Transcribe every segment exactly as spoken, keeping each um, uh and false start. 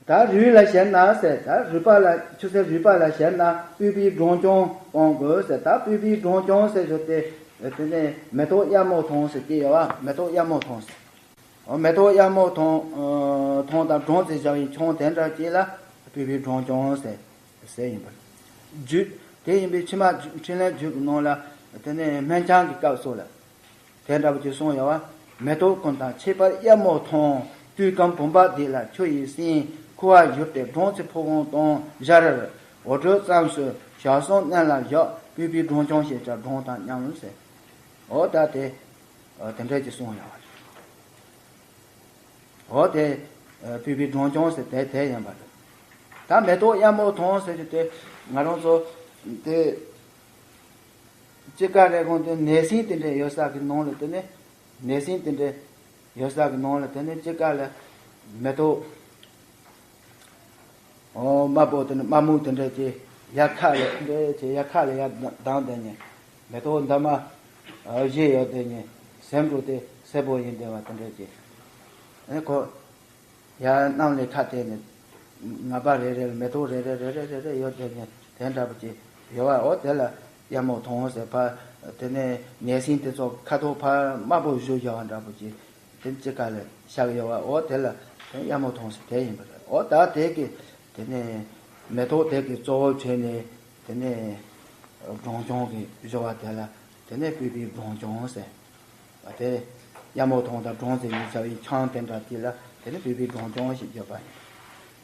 ད་རུས་ལ་ཞེན་ན་ཟེར། ད་རུས་པ་ལ་ཆུ་སེར་རུས་པ་ལ་ཞེན་ན་སྤོས་པའི་སྦྲང་ཆང་གཏོང་དགོས་ཟེར། ད་སྤོས་པའི་སྦྲང་ཆང་ཟེར་ཞོ་དེ་དེ་ནས་མེ་ཏོག་གཡར་མོ་ཐོང་ཟེར་དེ་ཡོད་བ། མེ་ཏོག་གཡར་མོ་ཐོང་ཟེར། འོ་མེ་ཏོག་གཡར་མོ་ཐོང་ཐོང་དང་སྦྲང་རྩི་བཞག་པའི་ཆང་དེ་འདྲ་ཅིག་ལ་སྤོས་པའི་སྦྲང་ཆང་ཟེར་ཟེར་ཡིན་པ་རེད། རྒྱུད་དེ་ཡིན་པའི་ཕྱི་མ་འཕྲིན་ལས་རྒྱུད་ཀྱི་ནང་ལ་དེ་ནས་སྨན་ཆང་གི་སྐབས་སོགས་ལ། དེ་འདྲ་བོ་ཅིག་གསུངས་ཡོད་བ། མེ་ཏོག་ཀུན་དང་ཁྱད་པར་གཡར་མོ་ཐོང་། དུས་སྐམ་བུམ་པ་འདི་ལ་ཆུ་ཡིས་བསྲིན། ཁུ་བ་བཞུར་ཏེ་སྦྲང་རྩི་ཕོ་བོང་གཏོང་། ཞར་ར་འོ་དྲོད་ཙམ་ཞིག་ཞག་གསུམ་མནན་ལ་བཞག། སྤོས་པའི་སྦྲང་ཆང་ཞེས་བྱ་སྦྲང་དང་མཉམ་ཟེར། འོ་ད་དེ་དེ་འདྲ་ཅིག་གསུངས་ཡོད་བ། འོ་དེ་སྤོས་པའི་སྦྲང་ཆང་ཟེར་དེ་དེ་ཡིན་པ་རེད། ད་མེ་ཏོག་གཡར་མོ་ཐོང་ཟེར་གྱི་དེ་ང་རང་ཚོ་དེ། དཔྱིད་ཀ་རེབ་གོང་དུ་ནས་སྲིན་དེ་འདྲ་ཡོད་ས་གི་ནང་ལ་དེ་ནས་ནས་སྲིན་དེ་འདྲ་ཡོད་ས་གི་ནང་ལ་དེ་ནས་དཔྱིད་ཀ་ལ་མེ་ཏོག་ཨོ་དམར་པོ་དེ་ནས་དམར་སྨུག་དེ་འདྲ་ཅིག་ཡར་ཁ་ལ་འདྲ་ཅིག་ཡར་ཁ་ལ་ཡར་ལྡང་བསྡད་ནས་མེ་ཏོག་འདབ་མ་བཞི་ཡོད་དེ་ནས་ཟེའུ་འབྲུ་དེ་སེར་པོ་ཡིན་བསྡད་པ་དེ་འདྲ་ཅིག་ཨེ་ཁོ། ཡར་གནམ་ལས་ཁ་བལྟས་ནས་ངར་པ་རེ་རེ་ལ་མེ་ཏོག་རེ་རེ་རེ་རེ་རེ་རེ་ཡོད་དེ་ནས་དེ་འདྲ་པོ་ཅིག་ཡོད་བ། འོ་དེ་ལ་གཡར་མོ་ཐོང་ཟེར་ཕར། དེ་ནས་ནས་སྲིན་དེ་ཚོ་ཁ་དོག་ཕར་དམར་པོ་བཞུ་བཞག་པ་འདྲ་པོ་ཅིག་དེ་དཔྱིད་ཀ་ལ་ཤར་ཡོད་བ། འོ་དེ་ལ་དེ་གཡར་མོ་ཐོང་ཟེར་དེ་ཡིན་པ་རེད། འོ་ད་དེ་གི་དེ་ནས་མེ་ཏོག་དེ་གི་གཙོ་བོ་བྱས་ནས་དེ་ནས་སྦྲང་ཆང་གི་བཞུ་བ་དེ་ལ་དེ་ནས་སྤོས་པའི་སྦྲང་ཆང་ཟེར། དེ་གཡར་མོ་ཐོང་དང་སྦྲང་རྩི་ཡིས་བྱ་བའི་ཆང་དེ་འདྲ་དེ་ལ་དེ་ནི་སྤོས་པའི་སྦྲང་ཆང་ཞེས་བརྗོད་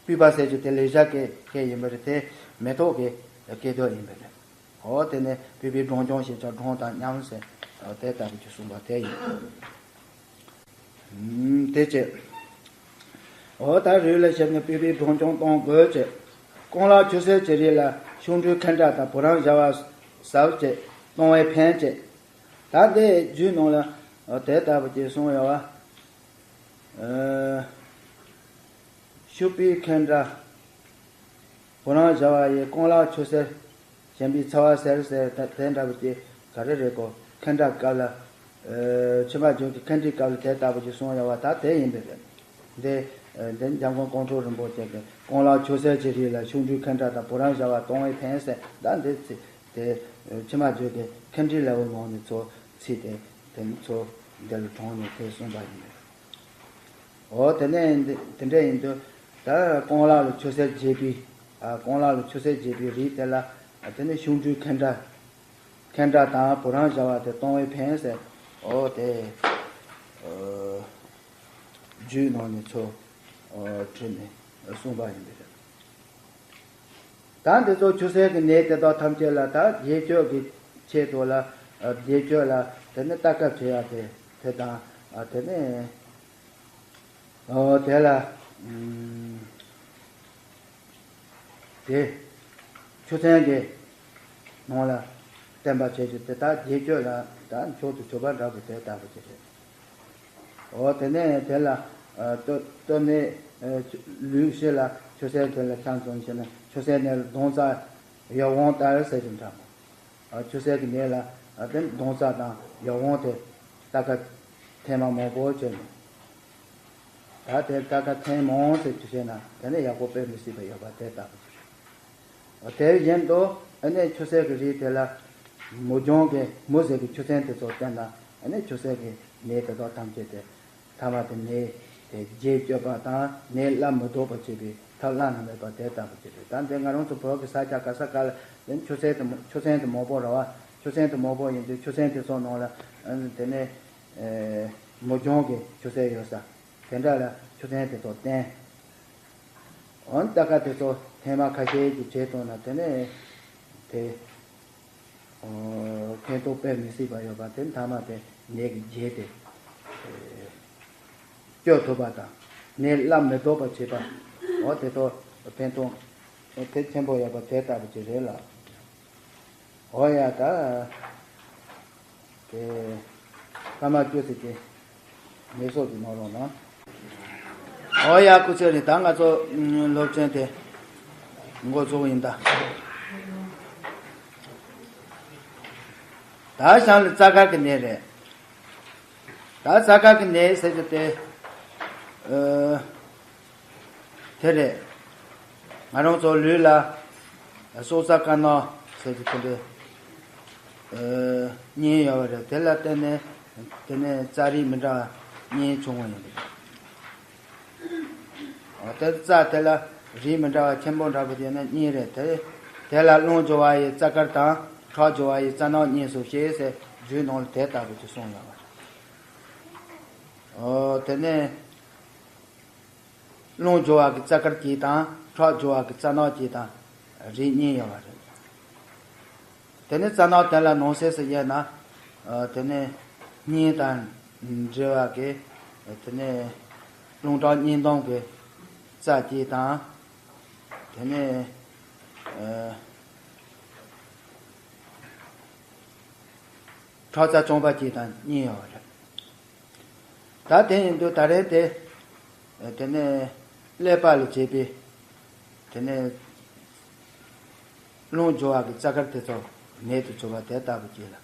པ་ཡིན། སྤོས་པ་ཟེར་རྒྱུ་དེ་ལེགས་སྦྱར་སྐད་སྐད་ཡིན་པ་རེད་དེ། མེ་ཏོག་གི་སྐད་དོད་ཡིན་པ་རེད། འོ་དེ་ནི་སྤོས་པའི་སྦྲང་ཆང་ཞེས་བྱ་སྦྲང་དང་མཉམ་ཟེར། འོ་དེ་ལྟ་བུ་ཅིག་གསུངས་པ་དེ་ཡིན། ཨུམ་དེ་བྱས། འོ་ད་རུས་ལ་ཞེན་ན་སྤོས་པའི་སྦྲང་ཆང་གཏོང་དགོས་བྱས། རྐང་ལག་ཆུ་སེར་གྱི་རིགས་ལ་ཤིང་འབྲས་ཁེན་ཏྲ་དང་བུ་རམ་ཟ་བ་ཟབ་བྱས་གཏོང་བའི་ཕན་བྱས། ད་ལྟའི་རྒྱུད་ནང་ལ་དེ་ལྟ་བུ་ཅིག་གསུངས་ཡོད་བ། ཤུག་པའི་ཁེན་ཏྲ། བུ་རམ་བཟའ་བ་ཡི་རྐང་ལག་ཆུ་སེར། གཞན་པའི་ཚ་བ་སེལ་ཟེར་དེ་འདྲ་བུ་ཅིག་ག་རེ་རེད་གོ། ཁེན་ཏྲ་སྐབས་ལ། ཕྱི་མ་བརྗོད་ཀྱི་ཁེན་ཏྲའི་སྐབས་ལ་དེ་ལྟ་བུ་ཅིག་གསུངས་ཡོད་བ། ད་དེ་ཡིན་པས་རེད། འདི། འདི་འཇམ་མགོན་ཀོང་སྤྲུལ་རིན་པོ་ཆེ་གིས་རྐང་ལག་ཆུ་སེར་གྱི་རིགས་ལ་ཤིང་འབྲས་ཁེན་ཏྲ་དང་བུ་རམ་བཟའ་བ་གཏོང་བའི་ཕན་ཟེར། ད་འདི་ཚིག་དེ། ཕྱི་མ་བརྗོད་ཀྱི་ཁེན་ཏྲའི་ལེའུ་ནང་ནས་ཚུར་ཚིག་དེ་དེ་ཚུར་འདི་ལ་དྲངས་ནས་དེ་གསུངས་པ་ཡིན། འོ་དེ་ནས་འདི་དེ་འདྲ་ཡིན་དུས་ད་རྐང་ལག་ལ་ཆུ་སེར་རྒྱས་པའི། རྐང་ལག་ལ་ཆུ་སེར་རྒྱས་པའི་རིགས་དེ་ལ་དེ་ནས་ཤིང་འབྲས་ཁེན་ཏྲ། ཁེན་ཏྲ་དང་བུ་རམ་བཟའ་བ་དེ་གཏོང་བའི་ཕན་ཟེར། འོ་དེ། རྒྱུད་ནང་ནས་ཚུར་བྲིས་ནས་གསུངས་པ་ཡིན་པས། ད་འདི་ཚོ་ཆུ་སེར་གྱི་ནད་དེ་དག་ཐམས་ཅད་ལ་ད་རྒྱས་བཅོས་ཀྱི་ཆེད་དུ་ལ། རྒྱས་བཅོས་ལ་དེ་ནི་ལྟ་སྐབས་བྱེད་ཡ་དེ་དེ་དང་། དེ་ནི། འོ་དེ་ལ། དེ། ཆུ་ཚན་གྱི་ནང་ལ་བསྟན་པ་བྱེད་རྒྱུ་དེ་དག་རྒྱས་བཅོས་ལ་ད་མཆོག་ཏུ་གྱུར་པ་འདྲ་པོ་དེ་ལྟ་བུ་ཅིག་རེད། འོ་དེ་ནས་དེ་ལ། ལྟོ་ལྟོ་ནས། ལུས་ཤེས་ལ་ཆུ་སེར་དེ་ལ་ཆང་འཛོམས་བྱས་ན་ཆུ་སེར་ནས་ལ་མདུང་རྩ་ཡབ་དབང་ལྟར་ཟེར་གྱི་འདྲ་མོ། ཆུ་སེར་གྱི་ནད་ལ་དེ་མདུང་རྩ་དང་ཡབ་དབང་དེ་ལྟ་ཀ་ཐེངས་མ་མང་པོ་བྱས་ནས། ད་དེ་ལྟ་ཀ་ཐེངས་མང་ཟེར་རྒྱུ་བྱས་ན་དེ་ནས་ཡག་པོ་དཔེ་མི་སྲིད་པ་ཡོད་པ་དེ་ལྟ་བུ་ཅིག་དེ་བཞིན་དུ་ཨ་ནི་ཆུ་སེར་གྱི་རིགས་དེ་ལ་མུ་གྱང་གི་མུ་ཟེར་གྱི་ཆུ་ཚན་དེ་ཚོ་བསྟེན་ན་ཨ་ནི་ཆུ་སེར་གྱི་ནད་དེ་དག་ཐམས་ཅད་དེ་ཐ་མ་དེ་ནད་དེ་རྗེས་གཅོད་པ་དང་ནད་སླར་མི་ལྡོག་པ་བྱེད་པའི་ཐབས་བླ་ན་མེད་པ་དེ་ལྟ་བུ་ཅིག་རེད། ད་འདི་ང་རང་ཚོ་བོད་ཀྱི་ས་ཆ་ག་ས་ག་ལ་ཆུ་སེར་དེ་ཆུ་ཚན་དེ་མང་པོ་རེད་བ། ཆུ་ཚན་དེ་མང་པོ་ཡིན་དུས་ཆུ་ཚན་དེ་ཚོ་ནང་ལ་ཨ་ནི་དེ་ནས་མུ་གྱང་གི་ཆུ་སེར་ཡོད་ས། དེ་འདྲ་ལ་ཆུ་ཚན་དེ་ཚོ་བསྟེན། འོན་ལྟ་ཀ་དེ་ཚོ་ཐེངས་མ་ཁ་ཤས་ཀྱི་བྱེད་དོན་ལ་དེ་ནས་དེ་ཕན་ཐོགས་དཔེ་མི་སྲིད་པ་ཡོད་པ་དེ་མཐའ་མ་དེ་ནད་ཀྱི་རྗེས་དེ་གཅོད་ཐུབ་པ་དང་ནད་སླར་མི་ལྡོག་པ་བྱེད་པ། འོ་དེ་ཚོ་ཕན་ཐོགས་དེ་ཆེན་པོ་ཡོད་པ་དེ་ལྟ་བུ་ཅིག་རེད་ལ། འོ་ཡ་ད། དེ། ཐ་མ་བཅུ་ཟེར་གྱི། ངེས་སོགས་ཀྱི་ནོར་རོ་ན། འོ་ཡ་སྐུ་ཚེ་རིང་། ད་ང་ཚོ་སློབ་ཚན་དེ་འགོ་ཚུགས་ཡིན་ད། ད་གཞན་ལ་རྩ་དཀར་གྱི་ནད་རེད། ད་རྩ་དཀར་གྱི་ནད་ཟེར་གྱི་དེ། ཨ། དེ་རེད། ང་རང་ཚོ་ལུས་ལ་སྲོག་རྩ་དཀར་ནག་ཟེར་གྱི་དེ་འདྲའི་གཉན་ཡོད་པ་རེད། དེ་ལ་བརྟེན་ནས་དེ་ནས་རྩ་རིགས་མི་འདྲ་བ་གཉན་བྱུང་བ་ཡིན་པ་རེད། དེ་རྩ་དེ་ལ་རིགས་མི་འདྲ་བ་ཆེན་པོ་འདྲ་པོ་དེ་ནི་གཉན་རེད། དེ་དེ་ལ་རླུང་རྒྱུ་བ་ཡི་རྩ་དཀར་དང་ཁྲག་རྒྱུ་བ་ཡི་རྩ་ནག་གཉན་གསུམ་ཞེས་ཟེར་རྒྱུད་ནང་ལ་དེ་ལྟ་བུ་དེ་གསུངས་ཡོད་པ་རེད། དེ་ནས། རླུང་རྒྱུ་བ་གི་རྩ་དཀར་གཅིག་དང་ཁྲག་རྒྱུ་བ་གི་རྩ་ནག་གཅིག་དང་རིགས་གཉིས་ཡོད་པ་རེད། དེ་ནས་རྩ་ནག་དེ་ལ་ནང་གསེས་སུ་དབྱེ་ན། དེ་ནས་གཉན་དང་འབྲེལ་བ་གི། དེ་ནས་རླུང་ཁྲག་གཉན་སྡོང་གི་རྩ་གཅིག་དང་། དེ་ནས་ཁྲག་རྩ་རྐྱང་པ་གཅིག་དང་གཉིས་ཡོད་པ་རེད། ད་དེ་ཡིན་དུས་ད་རེས་དེ། དེ་ནས་ཀླད་པ་ལ་བྱེད་པའི། དེ་ནས་རླུང་རྒྱུ་བ་གི་རྩ་དཀར་དེ་ཚོ་མེད་དུ་གྱུར་པ་དེ་ལྟ་བུ་ཅིག་ལ་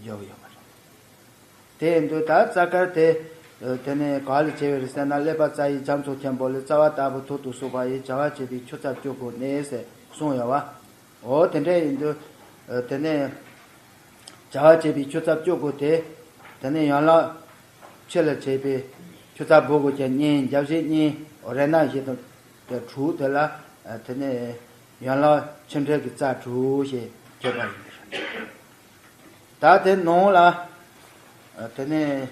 འཇོག་ཡོད་པ་རེད། དེ་ཡིན་དུས་ད་རྩ་དཀར་དེ། དེ་ནས་ག་ལ་བྱེད་པའི་རེད་ཟེར་ན། ཀླད་པ་རྩ་ཡི་རྒྱ་མཚོ་ཆེན་པོ་ལས་རྩ་བ་ལྟ་བུ་ཐུར་དུ་ཟུག་པ་ཡིས་བྱ་བ་བྱེད་པའི་ཆུ་རྩ་བཅུ་དགུ་ནས་ཟེར་གསུངས་ཡོད་པ། འོ་དེ་འདྲ་ཡིན་དུས། དེ་ནས་བྱ་བ་བྱེད་པའི་ཆུ་རྩ་བཅུ་དགུ་དེ། དེ་ནས་ཡན་ལག་ཕྱི་ལ་བྱེད་པའི་ཆུ་རྩ་སྦུ་གུ་ཅན་གཉིས། རྒྱབ་བཞི་གཉིས། རེ་ན་བཞི་དང་དེ་དྲུག་དེ་ལ། དེ་ནས་ཡན་ལག་ཆེ་ཕྲའི་གི་རྩ་དྲུག་ཞེས་བརྗོད་པ་ཡིན། ད་དེ་ནང་ལ། དེ་ནས་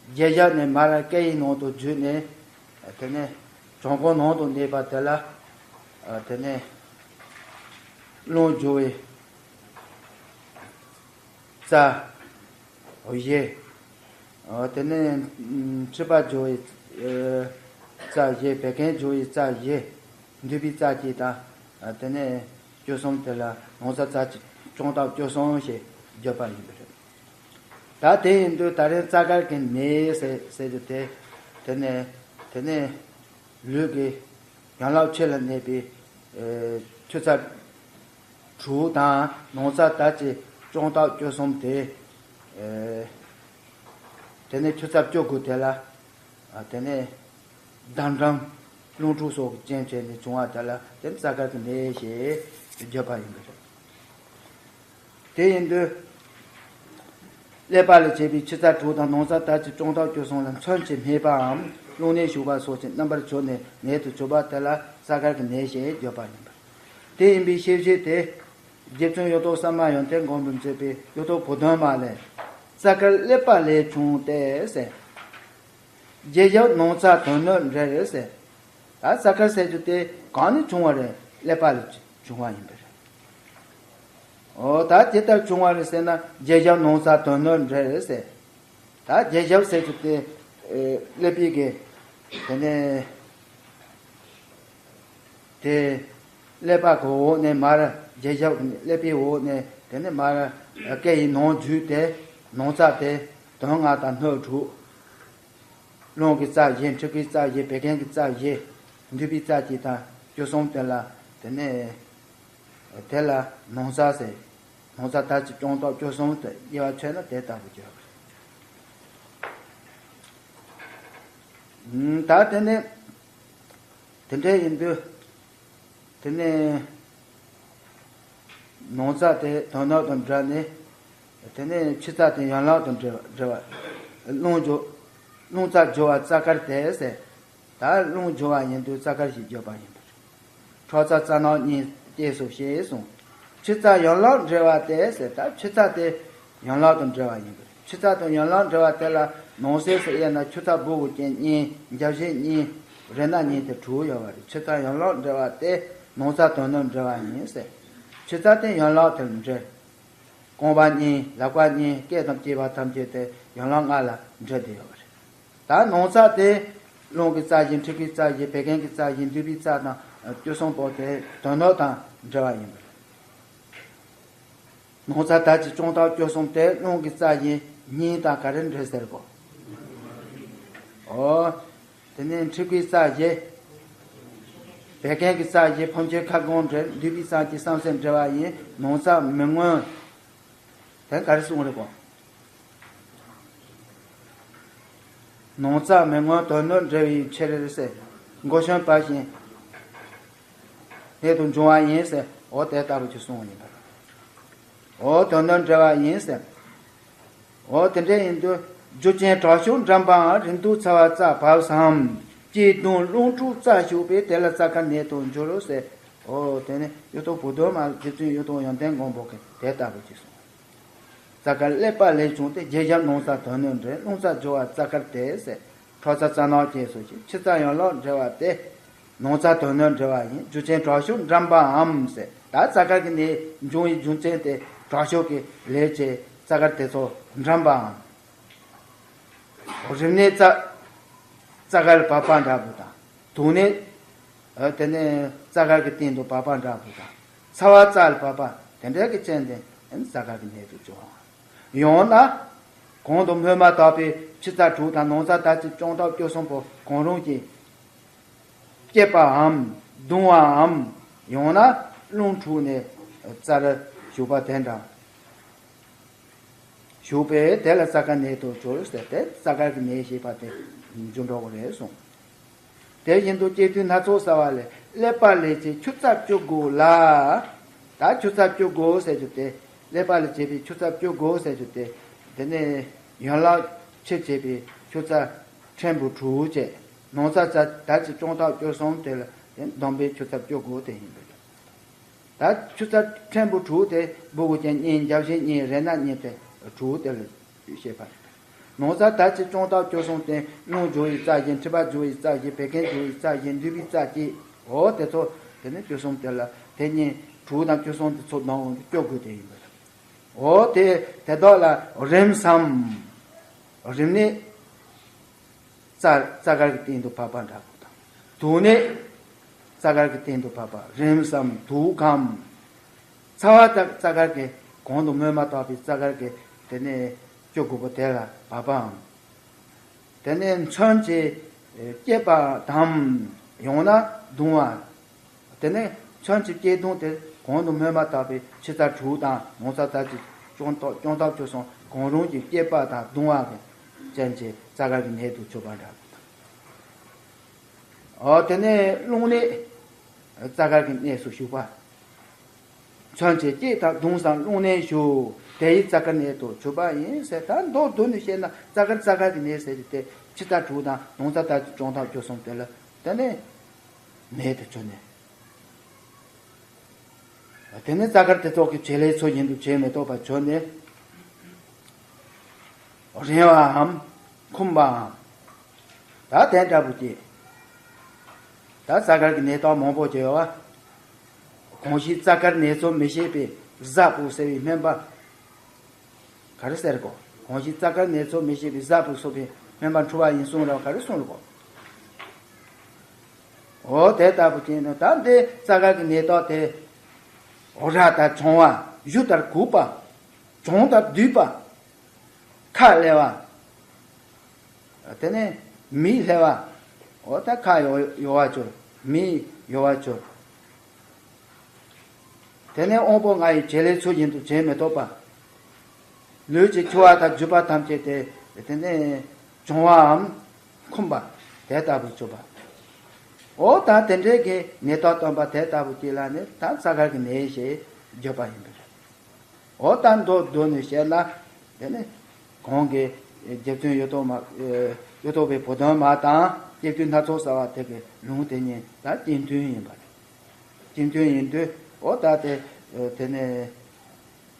རྒྱས་བཤད་ནས་མར་སྐད་ཡིག་ནང་དུ་བསྒྱུར་ནས། དེ་ནས་བྱང་ཁོག་ནང་དུ་གནས་པ་དེ་ལ། དེ་ནས་རླུང་རྒྱུ་བའི་རྩ་བཞི། དེ་ནས་མཁྲིས་པ་རྒྱུ་བའི་རྩ་བཞི། བད་ཀན་རྒྱུ་བའི་རྩ་བཞི། མདུད་པའི་རྩ་གཅིག་དང་། དེ་ནས་བཅུ་གསུམ་དེ་ལ་ནང་རྩ་རྩ་གཅིག་རྐྱང་ཐག་བཅུ་གསུམ་ཞེས་བརྗོད་པ་ཡིན་པ་རེད། ད་དེ་ཡིན་དུས་ད་རེས་རྩ་དཀར་གྱི་ནད་ཟེར་ཟེར་རྒྱུ་དེ། དེ་ནས་དེ་ནས་ལུས་ཀྱི་ཡན་ལག་ཕྱི་ལ་གནས་པའི་ཆུ་རྩ་དྲུག་དང་ནང་རྩ་ད་ཅི་རྐྱང་ཐག་བཅུ་གསུམ་དེ། དེ་ནས་ཆུ་རྩ་བཅུ་དགུ་དེ་ལ། དེ་ནས་ལྡང་འགྲམ་རླུང་འཁྲུགས་སོགས་ཀྱི་རྐྱེན་བྱས་ནས་བྱུང་བ་དེ་ལ་དེ་ནི་རྩ་དཀར་གྱི་ནད་ཞེས་བརྗོད་པ་ཡིན་པ་རེད། དེ་ཡིན་དུས། ཀླད་པ་ལ་བྱེད་པའི་ཆུ་རྩ་དྲུག་དང་ནང་རྩ་ད་ཅི་རྐྱང་ཐག་བཅུ་གསུམ་ལ་མཚོན་གྱིས་སྨད་པའམ་རླུང་ནད་ཞུགས་པ་སོགས་ཀྱི་རྣམ་པར་གྱུར་ནས་མེད་དུ་གྱུར་པ་དེ་ལ་རྩ་དཀར་གྱི་ནད་ཞེས་བརྗོད་པ་ཡིན་པ། དེ་ཡིན་པའི་ཤེས་བྱེད་དེ། རྗེ་བཙུན་གཡུ་ཐོག་གསར་མ་ཡོན་ཏན་མགོན་པོས་མཛད་པའི་གཡུ་ཐོག་བུ་སྟོན་མ་ལས། རྩ་དཀར་ཀླད་པ་ལས་བྱུང་སྟེ་ཟེར། རྗེས་ཞབས་ནང་རྩ་དོན་སྣོད་འབྲེལ་ཟེར། ད་རྩ་དཀར་ཟེར་རྒྱུ་དེ་གང་ནས་བྱུང་བ་རེད། ཀླད་པ་ལས་བྱུང་བ་ཡིན་པ་རེད། འོ་ད་ཇི་ལྟར་བྱུང་བ་རེད་ཟེར་ན། རྗེས་ཞབས་ནང་རྩ་དོན་སྣོད་འབྲེལ་ཟེར། ད་རྗེས་ཞབས་ཟེར་རྒྱུ་དེ། ཀླད་པའི་གི། དེ་ནས། དེ། ཀླད་པ་གི་འོག་ནས་མར། རྗེས་ཞབས་ཀྱི་ཀླད་པའི་འོག་ནས་དེ་ནས་མར། སྐད་ཡིག་ནང་བརྒྱུད་དེ། ནང་རྩ་དེ། དོན་ལྔ་དང་སྣོད་དྲུག་རླུང་གི་རྩ་བཞི། མཁྲིས་པའི་རྩ་བཞི། བད་ཀན་གྱི་རྩ་བཞི། མདུད་པའི་རྩ་གཅིག་དང་བཅུ་གསུམ་དེ་ལ། དེ་ནས་དེ་ལ་ནང་རྩ་ཟེར། ནང་རྩ་ད་ཅི་རྐྱང་ཐག་བཅུ་གསུམ་དུ་དབྱེ་བ་ཕྱེ་ན་དེ་ལྟ་བུ་བརྗོད། ད་དེ་ནས་དེ་འདྲ་ཡིན་དུས། དེ་ནས་ནང་རྩ་དེ་དོན་སྣོད་དང་འབྲེལ་ནས། དེ་ནས་ཕྱི་རྩ་དེ་ཡན་ལག་དང་འབྲེལ་བ་འབྲེལ་བ། རླུང་རྒྱུ། རླུང་རྩ་རྒྱུ་བ་རྩ་དཀར་དེ་ཟེར། ད་རླུང་རྒྱུ་བ་ཡིན་དུས་རྩ་དཀར་ཞེས་བརྗོད་པ་ཡིན་པ་རེད། ཁྲག་རྩ་རྩ་ནག་གཉིས་སྐྱེས་སོ་ཞེས་གསུངས། ཕྱི་རྩ་ཡན་ལག་འབྲེལ་བ་དེ་ཟེར། ད་ཕྱི་རྩ་དེ་ཡན་ལག་དང་འབྲེལ་བ་ཡིན་པ་རེད། ཕྱི་རྩ་དང་ཡན་ལག་འབྲེལ་བ་དེ་ལ་ནང་གསེས་སུ་དབྱེ་ན་ཆུ་རྩ་སྦུ་གུ་ཅན་གཉིས། རྒྱབ་བཞི་གཉིས། རེ་ན་གཉིས་དེ་དྲུག་ཡོད་པ་རེད། ཕྱི་རྩ་ཡན་ལག་འབྲེལ་བ་དེ་ནང་རྩ་དོན་སྣོད་འབྲེལ་བ་ཡིན་ཟེར། ཕྱི་རྩ་དེ་ཡན་ལག་དེར་འབྲེལ། རྐང་པ་གཉིས། ལག་པ་གཉིས། སྐེ་དང་བཅས་པ་ཐམས་ཅད་དེ་ཡན་ལག་ལྔ་ལ་འབྲེལ་ཏེ་ཡོད་པ་རེད། ད་ནང་རྩ་དེ་རླུང་གི་རྩ་བཞི། མཁྲིས་པའི་རྩ་བཞི། བད་ཀན་གྱི་རྩ་བཞི། མདུད་པའི་རྩ་དང་བཅུ་གསུམ་པོ་དེ་དོན་སྣོད་དང་འབྲེལ་བ་ཡིན་པ་རེད། ནང་རྩ་ད་ཅི་རྐྱང་ཐག་བཅུ་གསུམ་དེ་རླུང་གི་རྩ་བཞི་གཉིས་དང་ག་རེ་འབྲེལ་ཟེར་གོ། འོ། དེ་ནས་མཁྲིས་པའི་རྩ་བཞི། བད་ཀན་གྱི་རྩ་བཞི་ཕམ་ཆེན་ཁ་སྐོང་འབྲེལ། མདུད་པའི་རྩ་གཅིག་གསང་སེམས་འབྲེལ་བ་ཡིན། ནང་རྩ་མི་མངོན། དེ་ག་རེ་གསུངས་རེད་གོ། ནང་རྩ་མི་མངོན་དོན་སྣོད་འབྲེལ་བའི་ཕྱིར་ཟེར། མགོ་ཤོན་པ་བཞིན་སྣོད་དུ་འབྱུང་བ་ཡིན་ཟེར། འོ་དེ་ལྟ་བུ་ཅིག་གསུངས་ཡིན་པ། འོ་དོན་དམ་འབྲེལ་བ་ཡིན་ཟེར། འོ་དེ་འདྲ་ཡིན་དུས་རྒྱུ་ཅན་དྲག་ཤུགས་འགྲམ་པའམ། རིང་ཐུང་ཚ་བ་རྩ་བབས་སམ། སྐྱེ་གདུང་རླུང་འཁྲུགས་རྩ་ཞུགས་པས། དེ་ལ་རྩ་དཀར་སྣོད་དུ་འགྱུར་ཟེར། འོ་དེ་ནི་གཡུ་ཐོག་བུ་དོན་མ། རྗེ་བཙུན་གཡུ་ཐོག་ཡོན་ཏན་མགོན་པོ་གིས་དེ་ལྟ་བུ་ཅིག་གསུངས། རྩ་དཀར་ཀླད་པ་ལས་བྱུང་སྟེ། རྗེས་ཞབས་ནང་རྩ་དོན་དམ་འབྲེལ། རླུང་རྩ་སྦྱོར་བ་རྩ་དཀར་དེ་ཟེར། ཁྲག་རྩ་རྩ་ནང་སྐྱེས་སོ་ཞེས། ཕྱི་རྩ་ཡན་ལག་འབྲེལ་བ་སྟེ། ནང་རྩ་དོན་དམ་འབྲེལ་བ་ཡིན། རྒྱུ་ཅན་དྲག་ཤུགས་འགྲམ་པའམ་ཟེར། ད་རྩ་དཀར་གྱི་ནད་འབྱུང་བའི་རྒྱུ་མཚན་དེ་དྲག་ཤུགས་ཀྱི་ལས་བྱེད་རྩ་དཀར་དེ་ཚོ་འགྲམ་པའམ། རིམས་ནད་རྩ་རྩ་དཀར་ལ་བབས་པ་འདྲ་པོ་དང་། དུག་ནད། ཨ་དེ་ནས་རྩ་དཀར་གྱི་སྟེང་དུ་བབས་པ་འདྲ་པོ་དང་། ཚ་བ་རྩ་ལ་བབས་པ་དེ་འདྲ་གི་རྐྱེན་དེ་རྩ་དཀར་གྱི་ནད་དུ་འགྱུར་བ། ཡང་ན། གོང་དུ་སྨོས་མ་དག་པའི་ཕྱི་རྩ་དྲུག་དང་ནང་རྩ་དར་ཚིལ་སྐྱོང་ཐབས་སྐྱོ་གསུམ་པོ་གང་རུང་གིས་བསྐྱེད་པའམ་གདུང་བའམ། ཡང་ན་རླུང་འཁྲུགས་ནས་རྩར་ཞུགས་པ་དེ་འདྲ། ཞུགས་པས་དེ་ལ་རྩ་དཀར་ནད་དུ་འགྱུར་ཟེར་ཏེ། རྩ་དཀར་གྱི་ནད་ཞེས་པ་དེ་འགྱུར་འགྲོ་གི་རེད་གསུངས། དེ་བཞིན་དུ་སྐྱེ་དུས་སྣ་ཚོགས་ཟ་བ་ལས། ཀླད་པ་ལས་བྱེད་ཆུ་རྩ་བཅུ་དགུ་ལ། ད་ཆུ་རྩ་བཅུ་དགུ་ཟེར་རྒྱུ་དེ། ཀླད་པ་ལས་བྱེད་པའི་ཆུ་རྩ་བཅུ་དགུ་ཟེར་རྒྱུ་དེ། དེ་ནས་ཡན་ལག་ཕྱེ་བྱེད་པའི་ཆུ་རྩ་ཕྲན་བུ་དྲུག་བཅས། ནང་རྩ་རྩ་དར་ཚིལ་སྐྱོང་ཐབས་སྐྱོ་གསུམ་དེ་ལ་བསྡོམས་པའི་ཆུ་རྩ་བཅུ་དགུ་དེ་ཡིན་པས། ད་ཆུ་རྩ་ཕྲན་བུ་དྲུག་དེ་སྦུ་གུ་ཅན་གཉིས། རྒྱབ་ཤིང་གཉིས། རེ་སྣ་གཉིས་དེ་དྲུག་དེ་ལ་བཤད་པ་རེད། ནང་རྩ་དར་ཚིལ་སྐྱོང་ཐབས་སྐྱོ་གསུམ་སྟེ། རླུང་རྒྱུ་བའི་རྩ་བཞི། མཁྲིས་པ་རྒྱུ་བའི་རྩ་བཞི། བད་ཀན་རྒྱུ་བའི་རྩ་བཞི། འདུས་པའི་རྩ་གཅིག་འོ་དེ་ཚོ་དེ་ནི་སྐྱོ་གསུམ་དེ་ལ། དེ་གཉིས་དྲུག་དང་སྐྱོ་གསུམ་དེ་ཚོ་བསྡོམས་ཡོང་དུས་སྐྱོ་དགུ་དེ་ཡིན་པ་རེད། འོ་དེ་དེ་དག་ལ་རིམས་སམ། རིམས་ནད། རྩ་རྩ་དཀར་གྱི་སྟེང་དུ་བབས་པ་འདྲ་པོ་དང་། དུག་ནད། རྩ་དཀར་གྱི་སྟེང་དུ་བབས་པ། རིམས་སམ་དུག་གམ། ཚ་བ་རྩ་རྩ་དཀར་གྱི། གོང་དུ་སྨོས་མ་དག་པའི་རྩ་དཀར་གྱི་དེ་ནས་སྐྱོ་དགུ་པོ་དེ་ལ་བབས་པའམ། དེ་ནས་མཚོན་གྱི་བསྐྱེད་པ་དམ། ཡང་ན་གདུང་བ། དེ་ནས་མཚོན་གྱི་བསྐྱེད་གདུང་དེ་གོང་དུ་སྨོས་མ་དག་པའི་ཕྱི་རྩ་དྲུག་དང་ནང་རྩ་དར་ཚིལ་སྐྱོང་ཐབས་སྐྱོང་ཐབས་སྐྱོ་གསུམ་གང་རུང་གི་བསྐྱེད་པ་དང་གདུང་བ་གི་རྐྱེན་གྱིས་རྩ་དཀར་གྱི་ནད་དུ་གྱུར་པ་འདྲ་པོ་དང་། འོ་དེ་ནས་རླུང་ནད། རྩ་དཀར་གྱི་གནས་སུ་ཞུགས་པ། མཚོན་གྱི་བསྐྱེད་དང་གདུང་སམ་རླུང་ནད་ཞུགས། དེ་ཡིས་རྩ་དཀར་ནད་དུ་གྱུར་པ་ཡིན་ཟེར། ད་མདོར་བསྡུས་ནས་བཤད་ན། རྩ་དཀར་རྩ་དཀར་གྱི་ནད་ཟེར་གྱི་དེ་ཕྱི་རྩ་དྲུག་དང་ནང་རྩ་དར་ཚིལ་སྐྱོང་ཐབས་སྐྱོ་གསུམ་དེ་ལ་དེ་ནས་ནད་དུ་གྱུར་ནས། དེ་ནས་རྩ་དཀར་དེ་ཚོ་གི་བྱེད་ལས་ཚོ་བཞིན་དུ་བྱེད་མི་ཐུབ་པ་བྱུང་ནས། རེངས་པའམ་འཁུམས་པའམ། ད་དེ་འདྲ་པོ་ཅིག་ད་རྩ་དཀར་གྱི་ནད་རྟགས་མང་པོ་ཅིག་ཡོད་པ། གང་ཞིག་རྩ་དཀར་ནད་ཚོར་མི་ཤེས་པའི་གཟའ་སྤོས་ཟེར་བའི་སྨན་པ། ག་རེ་ཟེར་གོ། གང་ཞིག་རྩ་དཀར་ནད་ཚོར་མི་ཤེས་པའི་གཟའ་སྤོས་གསོ་བའི་སྨན་པ་འཁྲུལ་བ་ཡིན་གསུངས་ར། ག་རེ་གསུངས་ར་གོ། འོ་དེ་ལྟ་བུ་ཅན་ནི་ད་འདི་རྩ་དཀར་གྱི་ནད་རྟགས་དེ། འོ་ར་ལྟར་གྱོང་བ། གཞུ་ལྟར་གུག་པ། གྱོང་ལྟར་བསྡུས་པ། ཁ་ལྷེ་བ། དེ་ནས་མིག་ལྷེ་བ། འོ་ད་ཁ་ཡོ་ཡོ་བ་གྱུར། མིག་ཡོ་བ་གྱུར། དེ་ནས་དབང་པོ་ལྔ་ཡི་བྱེད་ལས་ཚུལ་བཞིན་དུ་བྱེད་མི་ཐུབ་པ། ལུས་ཀྱི་འཁྱུ་བ་དང་རྒྱུས་པ་ཐམས་ཅད་དེ། དེ་ནས་གྱོང་བའམ་འཁུམས་པ་དེ་ལྟ་བུར་གྱུར་པ། འོ་ད་དེ་འདྲའི་གི་ནད་རྟགས་སྟོན་པ་དེ་ལྟ་བུ་ཅིག་ལ་ནི་ད་རྩ་དཀར་གྱི་ནད་ཞེས་བརྗོད་པ་ཡིན་པ་རེད། འོ་ད་མདོར་བསྡུས་ནས་བཤད་ན། དེ་ནི་གོང་གི་རྗེ་བཙུན་གཡུ་ཐོག་མ། གཡུ་ཐོག་པའི་བུ་སྟོན་མ་དང་སྐྱེ་དུས་སྣ་ཚོགས་ཟ་བ་དེ་གི་ལུང་དེ་གཉིས་ད་གཅིག་མཐུན་ཡིན་པ་རེད། གཅིག་མཐུན་ཡིན་དུས་འོ་ད་དེ། དེ་ནས་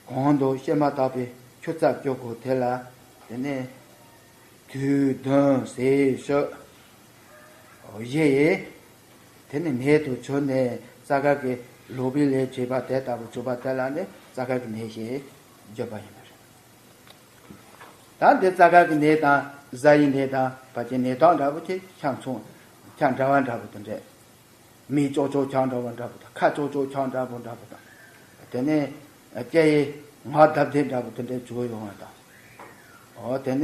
གོང་དུ་བཤད་མ་ཐག་པའི་ཆུ་རྩ་བཅུ་དགུ་དེ་ལ། དེ་ནས་དུག་གདུང་ཟས་གཞུ་བཞི་ཡིས། དེ་ནི་ནད་དུ་གྱུར་ནས་རྩ་དཀར་གྱི་ལུག་པའི་ལས་བྱེད་པ་དེ་ལྟ་བུ་གྱུར་པ་དེ་ལ་ནི་རྩ་དཀར་གྱི་ནད་ཞེས་བརྗོད་པ་ཡིན་པ་རེད། ད་འདི་རྩ་དཀར་གྱི་ནད་དང་གཟའ་ཡི་ནད་དང་ཕལ་ཆེར་ནད་རྟགས་འདྲ་པོ་དེ་ཆ་མཚུངས། ཆ་འདྲ་བ་འདྲ་པོ་དེ་འདྲས། མིག་ཅོག་ཅོག་ཆགས་འདྲ་པོ་འདྲ་པོ་དང་། ཁ་ཅོག་ཅོག་ཆགས་འདྲ་པོ་འདྲ་པོ་དང་། དེ་ནས་སྐེ་ཡི་ངག་རྡབ་རྡེབ་འདྲ་པོ་དེ་འདྲས་བྱུང་ཡོང་བ་དང་། འོ་དེ་ནས་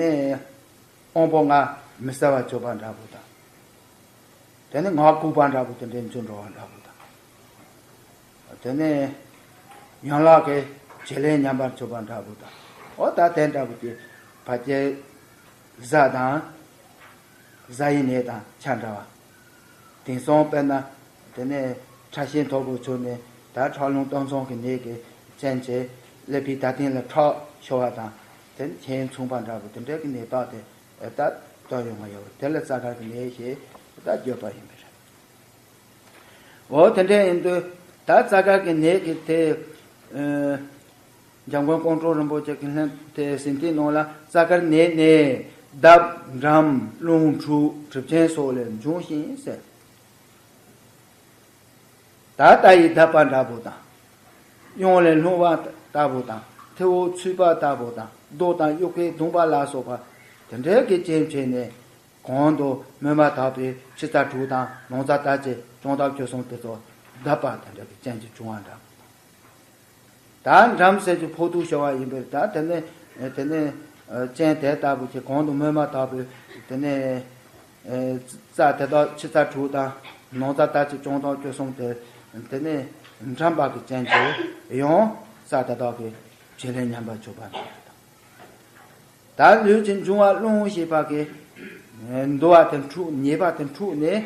དབང་པོ་ལྔ་མི་གསལ་བར་གྱུར་པ་འདྲ་པོ་དང་། དེ་ནས་ངག་ལྐུགས་པ་འདྲ་པོ་དེ་འདྲས་འབྱུང་འགྲོ་བ་འདྲ་པོ་དང་། དེ་ནས་ཡན་ལག་གི་བྱེད་ལས་ཉམས་པར་གྱུར་པ་འདྲ་པོ་དང་། འོ་ད་དེ་འདྲ་པོ་ཀྱི་ཕལ་ཆེར་གཟའ་དང་གཟའ་ཡི་ནད་དང་ཆ་འདྲ་བ། དེང་སང་དཔེར་ན་དེ་ནས་ཁྲག་ཤེད་མཐོ་པོ་བྱུང་ནས་ད་ཁྲག་རླུང་སྟོང་ཚང་གི་ནད་ཀྱི་རྐྱེན་བྱས་ཀླད་པའི་ད་སྟེང་ལ་ཁྲག་ཤོར་བ་དང་། དེ་ནས་ཁྱེའུ་མཚུངས་པ་འདྲ་པོ་དེ་འདྲའི་གི་ནད་རྟགས་དེ་ད་སྟོན་ཡོང་གི་ཡོད་པ་དེ་ལ་རྩ་དཀར་གྱི་ནད་ཞེས་ད་བརྗོད་པ་ཡིན་པ་རེད། འོ་དེ་འདྲ་ཡིན་དུས་ད་རྩ་དཀར་གྱི་ནད་ཀྱི་དེ། ཨ། འཇམ་མགོན་ཀོང་སྤྲུལ་རིན་པོ་ཆེ་གི་ལྷན་དེ་ཟིན་ཐོའི་ནང་ལ་རྩ་དཀར་ནད་ནི་འདབ་འགྲམ་རླུང་འཁྲུགས་གྲིབ་ཅན་སོགས་ལས་འབྱུང་ཞིང་ཟེར། ད་རྟ་ཡི་འདབ་པ་འདྲ་པོ་དང་། གཡོན་ལས་ལྷུང་བ་ལྟ་བུ་དང་མཐེ་བོ་ཚུད་པ་ལྟ་བུ་དང་རྡོ་དང་གཡུ་ཁའི་བརྡུངས་པ་ལ་སོགས་པ་དེ་འདྲའི་གི་རྐྱེན་བྱས་ནས། གོང་དུ་སྨོས་མ་དག་པའི་ཕྱི་རྩ་དྲུག་དང་ནང་རྩ་ལྟ་ཅི་གྱང་ལྟག་སྐྱོ་གསུམ་དེ་ཚོ་འདབ་པ་དེ་འདྲ་གི་རྐྱེན་གྱིས་བྱུང་བ་འདྲ། ད་འགྲམ་ཟེར་གྱི་ཕོ་ཐུག་ཤོར་བ་ཡིན་པས། ད་དེ་ནས་དེ་ནས་རྐྱེན་དེ་ལྟ་བུ་གྱི་གོང་དུ་སྨོས་མ་དག་པའི་དེ་ནས་རྩ་དེ་དག་ཕྱི་རྩ་དྲུག་དང་ནང་རྩ་ལྟ་ཅི་གྱང་ལྟག་སྐྱོ་གསུམ་དེ་དེ་ནས་འགྲམ་པ་གི་རྐྱེན་གྱིས་ཡང་རྩ་དེ་དག་གི་བྱེད་ལས་ཉམས་པར་གྱུར་པ་འདྲ། ད་ལུས་ཀྱི་འབྱུང་བ་རླུང་ཞེས་པ་གི་འདུ་བ་དེ་འཁྲུགས། ཉེས་པ་དེ་འཁྲུགས་ནས་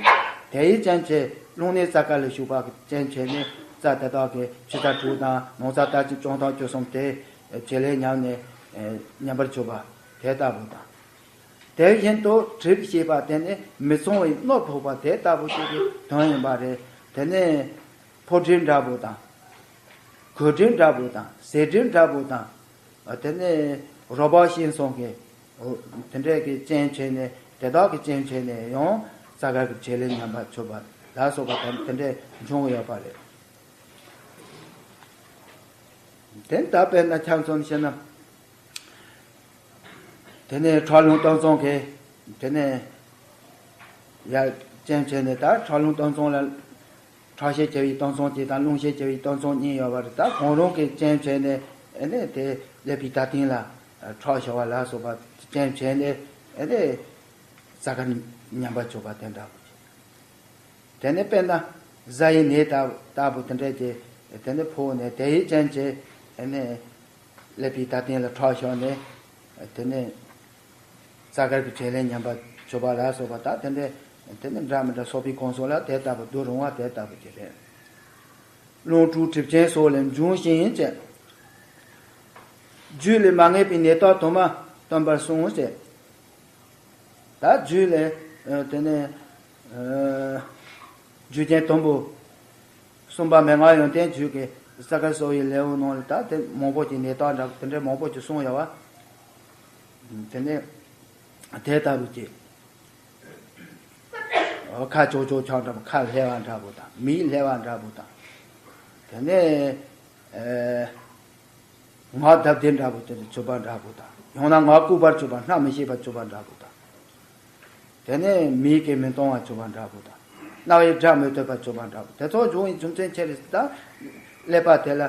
དེའི་རྐྱེན་གྱིས་རླུང་ནད་རྩ་དཀར་ལ་ཞུགས་པ་གི་རྐྱེན་བྱས་ནས་རྩ་དེ་དག་གི་ཕྱི་རྩ་དྲུག་དང་ནང་རྩ་ལྟ་ཅི་གྱང་ལྟག་སྐྱོ་གསུམ་དེ་བྱེད་ལས་ཉམས་ནས་ཉམས་པར་གྱུར་པ་དེ་ལྟ་བུ་དང་། དེ་བཞིན་དུ་གྲིབ་ཞེས་པ་དེ་ནི་མི་གཙང་བའི་རྣོ་ཕོག་པ་དེ་ལྟ་བུ་ཞིག་གི་དོན་ཡིན་པ་རེད། དེ་ནི་ཕོ་གྲིབ་འདྲ་པོ་དང་། གོས་གྲིབ་འདྲ་པོ་དང་ཟས་གྲིབ་འདྲ་པོ་དང་། དེ་ནས་རོ་བ་ཤིང་སོགས་ཀྱི་དེ་འདྲས་ཀྱི་རྐྱེན་བྱས་ནས་དེ་དག་གི་རྐྱེན་བྱས་ནས་ཡང་རྩ་དཀར་གྱི་བྱེད་ལས་ཉམས་པར་གྱུར་པ་ལ་སོགས་པ་དེ་དེ་འདྲས་འབྱུང་གི་ཡོད་པ་རེད། དེ་ལྟ་བས་ན་ཁྱབ་མཚོན་བཤད་ན། དེ་ནས་ཁྲག་རླུང་སྟོང་ཚང་གི་དེ་ནས་ཡར་རྐྱེན་བྱས་ནས། ད་ཁྲག་རླུང་སྟོང་ཚང་ལ་ཁྲག་ཤས་ཆེ་བའི་སྟོང་ཚང་གཅིག་དང་རླུང་ཤས་ཆེ་བའི་སྟོང་ཚང་གཉིས་ཡོད་པ་རེད། ད་གང་རུང་གི་རྐྱེན་བྱས་ནས་ཨེ་ནས་དེ་ཀླད་པའི་ད་སྟེང་ལ་ཁྲག་ཤོར་བ་ལ་སོགས་པ་རྐྱེན་བྱས་ནས་ཨེ་ནས་རྩ་དཀར་ཉམས་པར་གྱུར་པ་དེ་འདྲ་བོ་ཅིག། དེ་ནས་དཔེར་ན་གཟའ་ཡི་ནད་ལྟ་ལྟ་བུ་དེ་འདྲས་ཀྱི་དེ་ནས་ཕོག་ནས་དེའི་རྐྱེན་གྱིས་ཨེ་ནས་ཀླད་པའི་ད་སྟེང་ལ་ཁྲག་ཤོར་ནས་དེ་ནས་རྩ་དཀར་གྱི་བྱེད་ལས་ཉམས་པར་གྱུར་པ་ལ་སོགས་པ་དག་དེ་འདྲས་དེ་ནས་འདྲ་མི་འདྲ་སོགས་པའི་གང་ཟག་ལ་དེ་ལྟ་བུ་འདུག་རུང་བ་དེ་ལྟ་བུ་ཅིག་རེད། རླུང་འཁྲུགས་གྲིབ་ཅན་སོགས་ལས་འབྱུང་ཞིང་བཅས། རྒྱུད་ལ་མ་ངེས་པའི་ནད་རྟགས་དུ་མ་སྟོན་པར་གསུངས་བཅས། ད་རྒྱུད་ལ་དེ་ནས་རྒྱུ་རྐྱེན་དུམ་བུ་གསུམ་པ་མན་ངག་ཡོན་ཏན་རྒྱུད་ཀྱི་རྩ་དཀར་གསོ་བའི་ལེའུ་ནང་ལ་ད་དེ་མང་པོ་ཅིག་ནད་རྟགས་འདྲ་དེ་འདྲའི་མང་པོ་ཅིག་གསུངས་ཡོད་པ། དེ་ནས་དེ་ལྟ་བུ་ཅིག། ཁ་ཅོག་ཅོག་ཆགས་འདྲ་པོ། ཁ་ལྷེ་བ་འདྲ་པོ་དང་། མིག་ལྷེ་བ་འདྲ་པོ་དང་། དེ་ནས་ཨེ། ངག་རྡབ་རྡེབ་འདྲ་པོ་དེ་ཚོ་བྱེད་པ་འདྲ་པོ་དང་། ཡང་ན་ངག་ལྐུགས་པར་གྱུར་པ། སྣ་མི་ཤེས་པར་གྱུར་པ་འདྲ་པོ་དང་། དེ་ནས་མིག་གིས་མི་མཐོང་བར་གྱུར་པ་འདྲ་པོ་དང་། རྣ་བས་སྒྲ་མི་ཐོས་པར་གྱུར་པ་འདྲ་པོ། དེ་ཚོ་འབྱུང་བའི་རྒྱུ་མཚན་ཅི་རེད་ཟེར་ན། ཀླད་པ་དེ་ལ།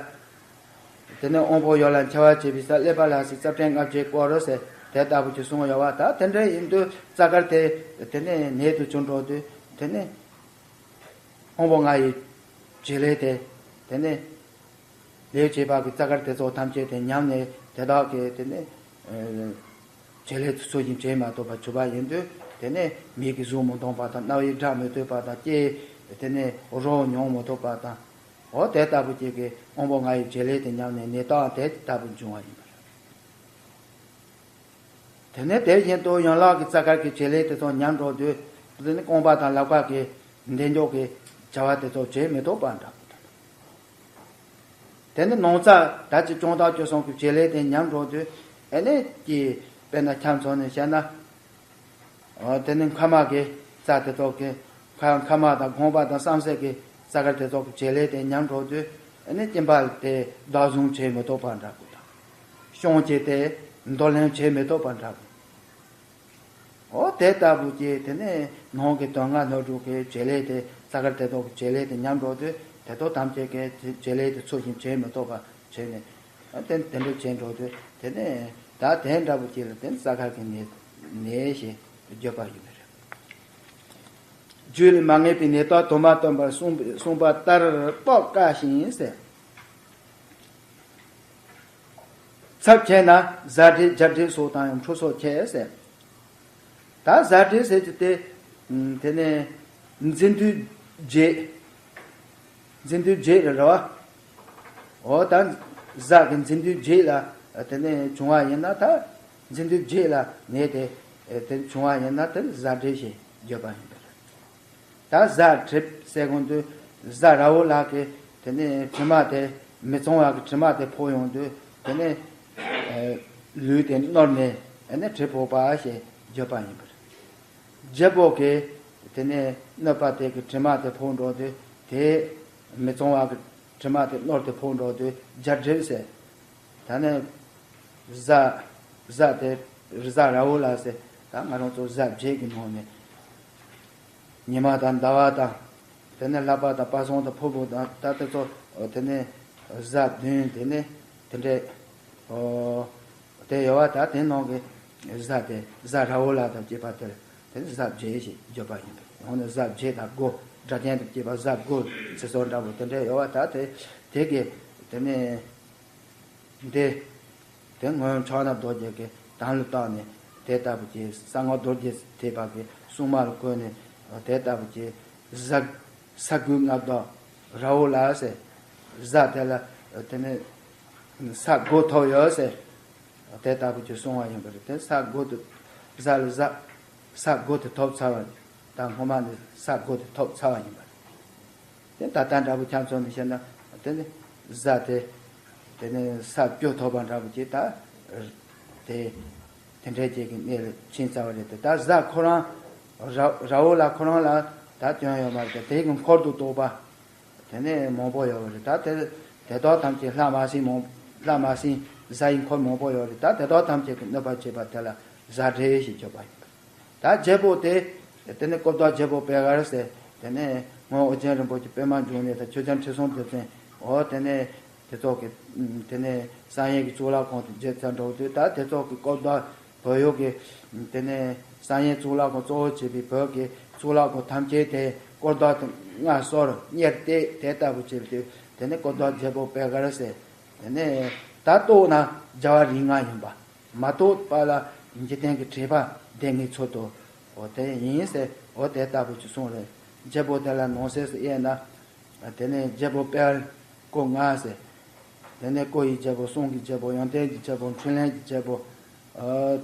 དེ་ནས་དབང་པོ་ཡོད་ལ་འཆི་བར་བྱེད་པའི་ས་ཀླད་པ་ལ་སྲིད་རྩ་བྲལ་ལྔ་བརྒྱའི་སྐོར་རོ་ཟེར་དེ་ལྟ་བུ་ཅིག་གསུངས་ཡོད་པ། ད་དེ་འདྲ་ཡིན་དུས་རྩ་དཀར་དེ་དེ་ནས་ནད་དུ་གྱུར་འགྲོ་དུས་དེ་ནས་དབང་པོ་ལྔ་ཡི་བྱེད་ལས་དེ་དེ་ནས་ལས་བྱེད་པ་གི་རྩ་དཀར་དེ་ཚོ་ཐམས་ཅད་དེ་ཉམས་ནས་དེ་དག་གི་དེ་ནས་བྱེད་ལས་དེ་ཚོ་བཞིན་བྱེད་མ་ཐུབ་པ་གྱུར་པ་ཡིན་དུས། དེ་ནས་མིག་གིས་གཟུགས་མི་མཐོང་པ་དང་། རྣ་བས་སྒྲ་མི་ཐོས་པ་དང་། ལྕེས་དེ་ནས་རོ་མྱོང་མི་ཐུབ་པ་དང་། འོ་དེ་ལྟ་བུ་ཅིག་གི་དབང་པོ་ལྔ་ཡི་བྱེད་ལས་དེ་ཉམས་ནས་ནད་རྟགས་དེ་ལྟ་བུ་འབྱུང་བ་ཡིན་པ་རེད། དེ་ནས་དེ་བཞིན་དུ་ཡན་ལག་གི་རྩ་དཀར་གྱི་བྱེད་ལས་དེ་ཚོ་ཉམས་འགྲོ་དུས། དེ་ནི་རྐང་པ་དང་ལག་པ་གི་བདེ་མཆོག་གི་བྱ་བ་དེ་ཚོ་བྱེད་མི་ཐུབ་པ་འདྲ་པོ་དང་། དེ་ནི་ནང་རྩ་ད་ཅི་གྱང་ལྟག་སྐྱོ་གསུམ་གྱི་བྱེད་ལས་དེ་ཉམས་འགྲོ་དུས། ཨེ་ནས་ཀྱི་དཔེར་ན་ཁྱབ་མཚོན་ནས་བཤད་ན། ཨ། དེ་ནི་མཁལ་མ་གི་རྩ་དེ་ཚོ་གི། མཁལ་མཁལ་མ་དང་རྐང་པ་དང་བསམ་སེ་གི་རྩ་དཀར་དེ་ཚོ་གི་བྱེད་ལས་དེ་ཉམས་འགྲོ་དུས། ཨེ་ནས་གཅིན་པ་དེ་བདག་བཟུང་བྱེད་མི་ཐུབ་པ་འདྲ་པོ་དང་། གཤོང་གཅིག་དེ་འདོར་ལེན་བྱེད་མི་ཐུབ་པ་འདྲ་པོ། འོ་དེ་ལྟ་བུ་ཅིག། དེ་ནས་ནང་གི་དོན་ལྔ་སྣོད་དྲུག་གི་བྱེད་ལས་དེ། རྩ་དཀར་དེ་ཚོ་གི་བྱེད་ལས་དེ་ཉམས་འགྲོ་དུས། དེ་ཚོ་ཐམས་ཅད་ཀྱི་བྱེད་ལས་དེ་ཚུལ་བཞིན་བྱེད་མི་ཐུབ་པ་བྱས་ནས། དེ་དེ་འདྲ་བྱེད་འགྲོ་དུས། དེ་ནས་ད་དེ་འདྲ་བོ་ཅིག་ལ་དེ་ནི་རྩ་དཀར་གྱི་ནད་ནད་ཞེས་བརྗོད་པ་ཡིན་པ་རེད། རྒྱུད་ལ་མ་ངེས་པའི་ནད་རྟགས་དུ་མ་སྟོན་པར་གསུངས་པ་གསུངས་པ་ལྟར་དཔོག་དཀའ་ཞིང་ཟེར། ཚབས་ཆེ་ན་གཟའ་གྲིབ་རྒྱ་གྲིབ་སོགས་དང་ཡང་འཁྲུགས་སོ་ཁྱད་ཟེར། ད་གཟའ་གྲིབ་ཟེར་གྱི་དེ། ཨ། དེ་ནས་ འཛིན་དུས་བརྒྱད། འཛིན་དུས་བརྒྱད་རེད་རེད་བ། འོ་ད་གཟའ་གི་འཛིན་དུས་བརྒྱད་ལ་དེ་ནས་བྱུང་བ་ཡིན་ན། ད་འཛིན་དུས་བརྒྱད་ལ་ནས་དེ་དེ་བྱུང་བ་ཡིན་ན། དེ་གཟའ་སྒྲིབ་ཞེས་བརྗོད་པ་ཡིན་པ་རེད། ད་གཟའ་སྒྲིབ་ཟེར་གོང་དུ་གཟའ་ར་བོ་ལ་གི་དེ་ནས་དྲི་མ་དེ། མི་གཙང་བ་གི་དྲི་མ་དེ་ཕོག་ཡོང་དུས་དེ་ནས་ལུས་དེ་ནོར་ནས་དེ་ནས་གྲིབ་ཕོག་པ་ཞེས་བརྗོད་པ་ཡིན་པ་རེད། རྒྱལ་པོ་གིས་དེ་ནས་གནོད་པ་དེ་གི་དྲི་མ་དེ་ཕོག་འགྲོ་དུས། དེ་མི་གཙང་བ་གི་དྲི་མ་དེ་ནོར་དེ་ཕོག་འགྲོ་དུས་གཟའ་སྒྲིབ་ཟེར། ད་ནི་གཟའ་གཟའ་དེ་རི་གཟའ་ར་བོ་ལ་ཟེར། ད་ང་རང་ཚོ་གཟའ་བརྒྱད་ཀྱི་ནང་ནས་ཉི་མ་དང་ཟླ་བ་དང་། དེ་ནས་ལྷག་པ་དང་པ་སངས་དང་ཕུར་བུ་དང་། ད་དེ་ཚོ་དེ་ནས་གཟའ་བདུན། དེ་ནས་དེ་འདྲས་དེ་ཡོད་པ། ད་དེ་ནང་གི་གཟའ་དེ་གཟའ་ར་བོ་ལ་དང་བཅས་པ་དེར་དེ་ནས་གཟའ་བརྒྱད་ཞེས་བརྗོད་པ་ཡིན་པས། འོ་ན་གཟའ་བརྒྱད་དང་དགུ། སྒྲ་གདན་དང་བཅས་པ་གཟའ་དགུ་ཟེར་སོགས་འདྲ་པོ་དེ་འདྲས་ཡོད་པ། ད་དེ་དེ་གི་དེ་ནས་འདི། དེ་སྔོན་ཕྱག་ན་རྡོ་རྗེ་གི་དམ་ལ་བཏགས་ནས། དེ་ལྟ་བུ་གྱི་གསང་སྔགས་རྡོ་རྗེ་ཐེག་པ་གི་སྲུང་མ་ལ་བསྐོས་ནས། དེ་ལྟ་བུ་གྱི་གཟའ་ས་དགུའི་མངའ་བདག་ར་བོ་ལ་ཟེར། གཟའ་དེ་ལ་དེ་ནས་ས་དགུ་ཐོབ་ཡོད་ཟེར། དེ་ལྟ་བུ་གྱི་གསུང་བ་ཡིན་པ་རེད། དེ་ས་དགུ་དེ་གཟའ་ལ་གཟའ་ས་དགུ་དེ་ཐོབ་ཚར་བ། ད་སྔོན་མ་ནས་ས་དགུ་དེ་ཐོབ་ཚར་བ་ཡིན་པ་རེད། དེ་ད་ལྟ་འདྲ་པོ་ཁྱམས་ཚོ་ནས་བཤད་ན། དེ་ནི་གཟའ་དེ་དེ་ནི་ས་བཅུ་ཐོབ་པ་འདྲ་པོ་ཅིག་ད་དེ་དེ་འདྲའི་ཅིག་གི་གནས་ལ་ཕྱིན་ཚར་བ་རེད། དེ་ད་གཟའ་ཁོ་རང་ར་ར་བོ་ལ་ཁོ་རང་ལ་ད་སྐྱོན་ཡོད་མ་རེད། དེ་གི་འཁོར་དུ་གཏོགས་པ་དེ་ནི་མང་པོ་ཡོད་པ་རེད། ད་དེ་དེ་དག་ཐམས་ཅད་ལྷ་མ་སྲིན་མང་ལྷ་མ་སྲིན་གཟའ་ཡི་འཁོར་མང་པོ་ཡོད་རེད། ད་དེ་དག་ཐམས་ཅད་ཀྱི་གནོད་པ་བྱེད་པ་དེ་ལ་གཟའ་སྒྲིབ་ཞེས་བརྗོད་པ་ཡིན། ད་རྒྱལ་པོ་དེ། དེ་ནི་སྐུ་བདག་རྒྱལ་པོ་པེ་ཧར་ཟེར། དེ་ནི་སྔོན་ཨོ་རྒྱན་རིན་པོ་ཆེ་པདྨ་འབྱུང་གནས་དང་ཆོས་རྒྱལ་ཁྲི་སྲོང་ལྡེ་བཙན། འོ་དེ་ནི་དེ་ཚོ་གི་དེ་ནི་བསམ་ཡས་ཀྱི་གཙུག་ལག་ཁང་དུ་མཇལ་ཚར་འགྲོ་དུས། ད་དེ་ཚོ་གི་སྐུ་བདག་བོད་ཡུལ་གྱི་དེ་ནི་བསམ་ཡས་གཙུག་ལག་ཁང་གཙོ་བོ་བྱས་པའི་བོད་ཀྱི་གཙུག་ལག་ཁང་ཐམས་ཅད་དེ་སྐུ་བདག་དེ་མངའ་གསོལ་གཉེར་གཏད་དེ་ལྟ་བུ་བྱས་པ་དེ། དེ་ནི་སྐུ་བདག་རྒྱལ་པོ་པེ་ཧར་ཟེར། དེ་ནི་ད་ལྟོས་ན་རྒྱལ་བ་རིགས་ལྔ་ཡིན་པ། མ་རྟོགས་པ་ལ་འཇིག་རྟེན་གྱི་དྲེགས་པ་དེ་ངེས་ཚོད་དོ། འོ་དེ་ཡིན་ཟེར། འོ་དེ་ལྟ་བུ་ཅིག་གསུངས་རེད། རྒྱལ་པོ་དེ་ལ་ནང་གསེས་སུ་དབྱེ་ན། དེ་ནས་རྒྱལ་པོ་དཔལ་སྐུ་ལྔ་ཟེར། དེ་ནས་སྐུ་ཡི་རྒྱལ་པོ། གསུང་གི་རྒྱལ་པོ། ཡོན་ཏན་གྱི་རྒྱལ་པོ། འཕྲིན་ལས་ཀྱི་རྒྱལ་པོ།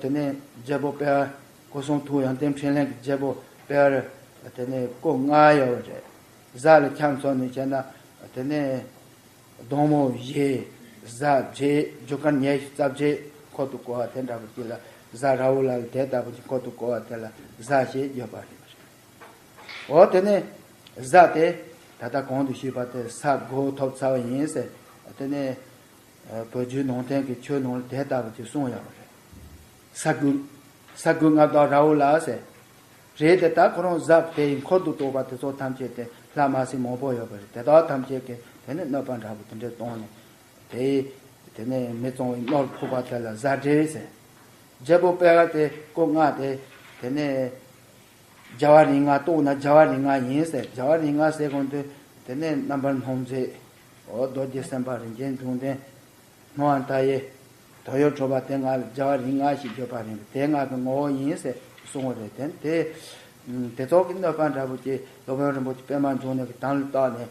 དེ་ནས་རྒྱལ་པོ་དཔལ་སྐུ་གསུང་ཐུགས་ཡོན་ཏན་འཕྲིན་ལས་ཀྱི་རྒྱལ་པོ་དཔལ། དེ་ནས་སྐུ་ལྔ་ཡོད་རེད། གཟའ་ལ་ཁྱམས་ཚོ་ནས་བྱས་ན་དེ་ནས། སྡོང་མོ་བཞི། གཟའ་བརྒྱད། རྒྱུ་སྐར་ཉི་ཤུ་རྩ་བརྒྱད་འཁོར་དུ་བསྐོར་བ་དེ་འདྲ་པོ་ཅིག་ལ། གཟའ་ར་བོ་ལ་དེ་ལྟ་བུ་ཅིག་འཁོར་དུ་བསྐོར་བ་དེ་ལ་གཟའ་ཞེས་བརྗོད་པ་རེད། འོ་དེ་ནས་གཟའ་དེ་ད་ལྟ་གོང་དུ་ཞུས་པ་དེ་ས་དགུ་ཐོབ་ཚར་བ་ཡིན་ཟེར། དེ་ནས་བོད་བརྒྱུད་ནང་བསྟན་གྱི་ཆོས་ནང་ལ་དེ་ལྟ་བུ་ཅིག་གསུངས་ཡོད་པ་རེད། ས་དགུ། ས་དགུའི་མངའ་བདག་ར་བོ་ལ་ཟེར། རེད་དེ། ད་ཁོ་རང་གཟའ་དེ་ཡི་འཁོར་དུ་གཏོགས་པ་དེ་ཚོ་ཐམས་ཅད་དེ་ལྷ་མ་སྲིན་མང་པོ་ཡོད་པ་རེད། དེ་དག་ཐམས་ཅད་ཀྱིས་དེ་ནི་གནོད་པ་འདྲ་པོ་དེ་འདྲས་བཏང་ནས། དེ་དེ་ནས་མི་གཙང་བའི་ནོར་ཕོག་པ་དེ་ལ་གཟའ་སྒྲིབ་ཟེར། རྒྱལ་པོ་དཔལ་དེ་སྐུ་ལྔ་དེ་དེ་ནས་རྒྱལ་བ་རིགས་ལྔ། རྟོགས་ན་རྒྱལ་བ་རིགས་ལྔ་ཡིན་ཟེར། རྒྱལ་བ་རིགས་ལྔ་ཟེར་གོང་དུ་དེ་ནས་རྣམ་པར་སྣང་མཛད། འོ་རྡོ་རྗེ་སེམས་དཔའ། རིན་ཆེན་འབྱུང་ལྡན། སྣང་བ་མཐའ་ཡས། དོན་ཡོད་གྲུབ་པ། དེ་ལྔ་ལ་རྒྱལ་བ་རིགས་ལྔ་ཞེས་བརྗོད་པ་རེད། དེ་ལྔ་གི་ངོ་བོ་ཡིན་ཟེར་གསུངས་པ་རེད། དེ་དེ་དེ་ཚོགས་ཀྱི་གནོད་པ་འདྲ་པོ་ཅིག་སློབ་དཔོན་རིན་པོ་ཆེ་པདྨ་འབྱུང་གནས་ཀྱི་དམ་ལ་བཏགས་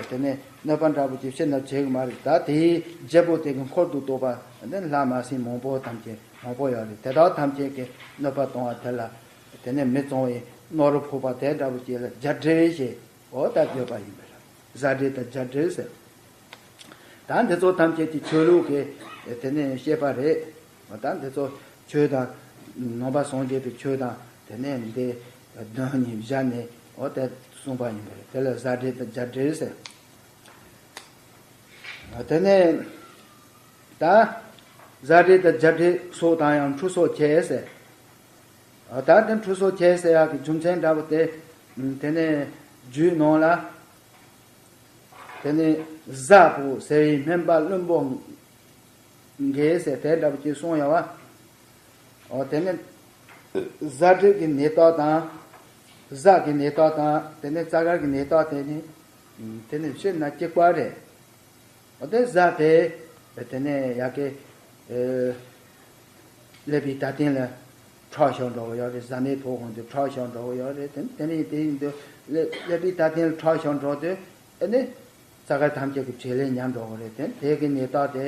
ནས། དེ་ནས་གནོད་པ་འདྲ་པོ་ཅིག་ཕྱིར་ན་བྱེད་ཀྱི་མ་རེད། ད་དེའི་རྒྱལ་པོ་དེ་གི་འཁོར་དུ་གཏོགས་པ་དེ་ལྷ་མ་སྲིན་མང་པོ་ཐམས་ཅད་མང་པོ་ཡོད་རེད། དེ་དག་ཐམས་ཅད་ཀྱི་གནོད་པ་གཏོང་བ་དེ་ལ། དེ་ནས་མི་གཙང་བའི་ནོར་ཕོག་པ་དེ་འདྲ་པོ་ཅིག་ལ་གཟའ་སྒྲིབ་ཞེས། འོ་ད་བརྗོད་པ་ཡིན་པས། གཟའ་སྒྲིབ་དང་གཟའ་སྒྲིབ་ཟེར། ད་འདི་ཚོ་ཐམས་ཅད་ཀྱི་ཆོས་ལུགས་ཀྱི་དེ་ནས་བཤད་པ་རེད། འོ་ད་འདི་ཚོ་ཆོས་དང་། ནང་པ་སངས་རྒྱས་པའི་ཆོས་དང་། དེ་ནས་འདི་གདོན་གཉིས་བཞག་ནས། འོ་དེ་གསུངས་པ་ཡིན་པས། དེ་ལ་གཟའ་སྒྲིབ་དང་གཟའ་སྒྲིབ་ཟེར། དེ་ནས་ད་གཟའ་སྒྲིབ་དང་གཟའ་སྒྲིབ་སོགས་དང་ཡང་འཁྲུལ་སོ་བྱེད་ཟེར། ད་དེ་འཁྲུལ་སོ་བྱེད་ཟེར་ཡག་གི་རྒྱུ་མཚན་འདྲ་པོ་དེ། དེ་ནས་རྒྱུད་ནང་ལ། དེ་ནས་གཟའ་པོ་ཟེར་བའི་སྨན་པ་བླུན་པོ་འགས་ཟེར་དེ་འདྲ་པོ་ཅིག་གསུངས་ཡོད་པ། འོ་དེ་ནས་གཟའ་སྒྲིབ་ཀྱི་ནད་རྟགས་དང་། གཟའ་གི་ནད་རྟགས་དང་། དེ་ནས་རྩ་དཀར་གྱི་ནད་རྟགས་དེ་ནི། དེ་ནི་ཕྱིར་ན་གཅིག་པ་རེད། འོ་དེ་གཟའ་དེ་དེ་ནས་ཡ་གི་ཨེ་ཀླད་པའི་ད་སྟེང་ལ་ཁྲག་ཤོར་འགྲོ་གི་ཡོད་རེད། གཟའ་ནད་ཕོག་གོང་དུ་ཁྲག་ཤོར་འགྲོ་གི་ཡོད་རེད། དེ་དེ་ནས་དེ་ཡིན་དུས་ ཀླད་ཀླད་པའི་ད་ཐེངས་ལ་ཁྲག་ཤོར་འགྲོ་དུས་ཨ་ནི་རྩ་དཀར་ཐམས་ཅད་ཀྱི་བྱེད་ལས་ཉམས་འགྲོ་གི་རེད། དེ་དེ་གི་ནད་རྟགས་དེ་དེ་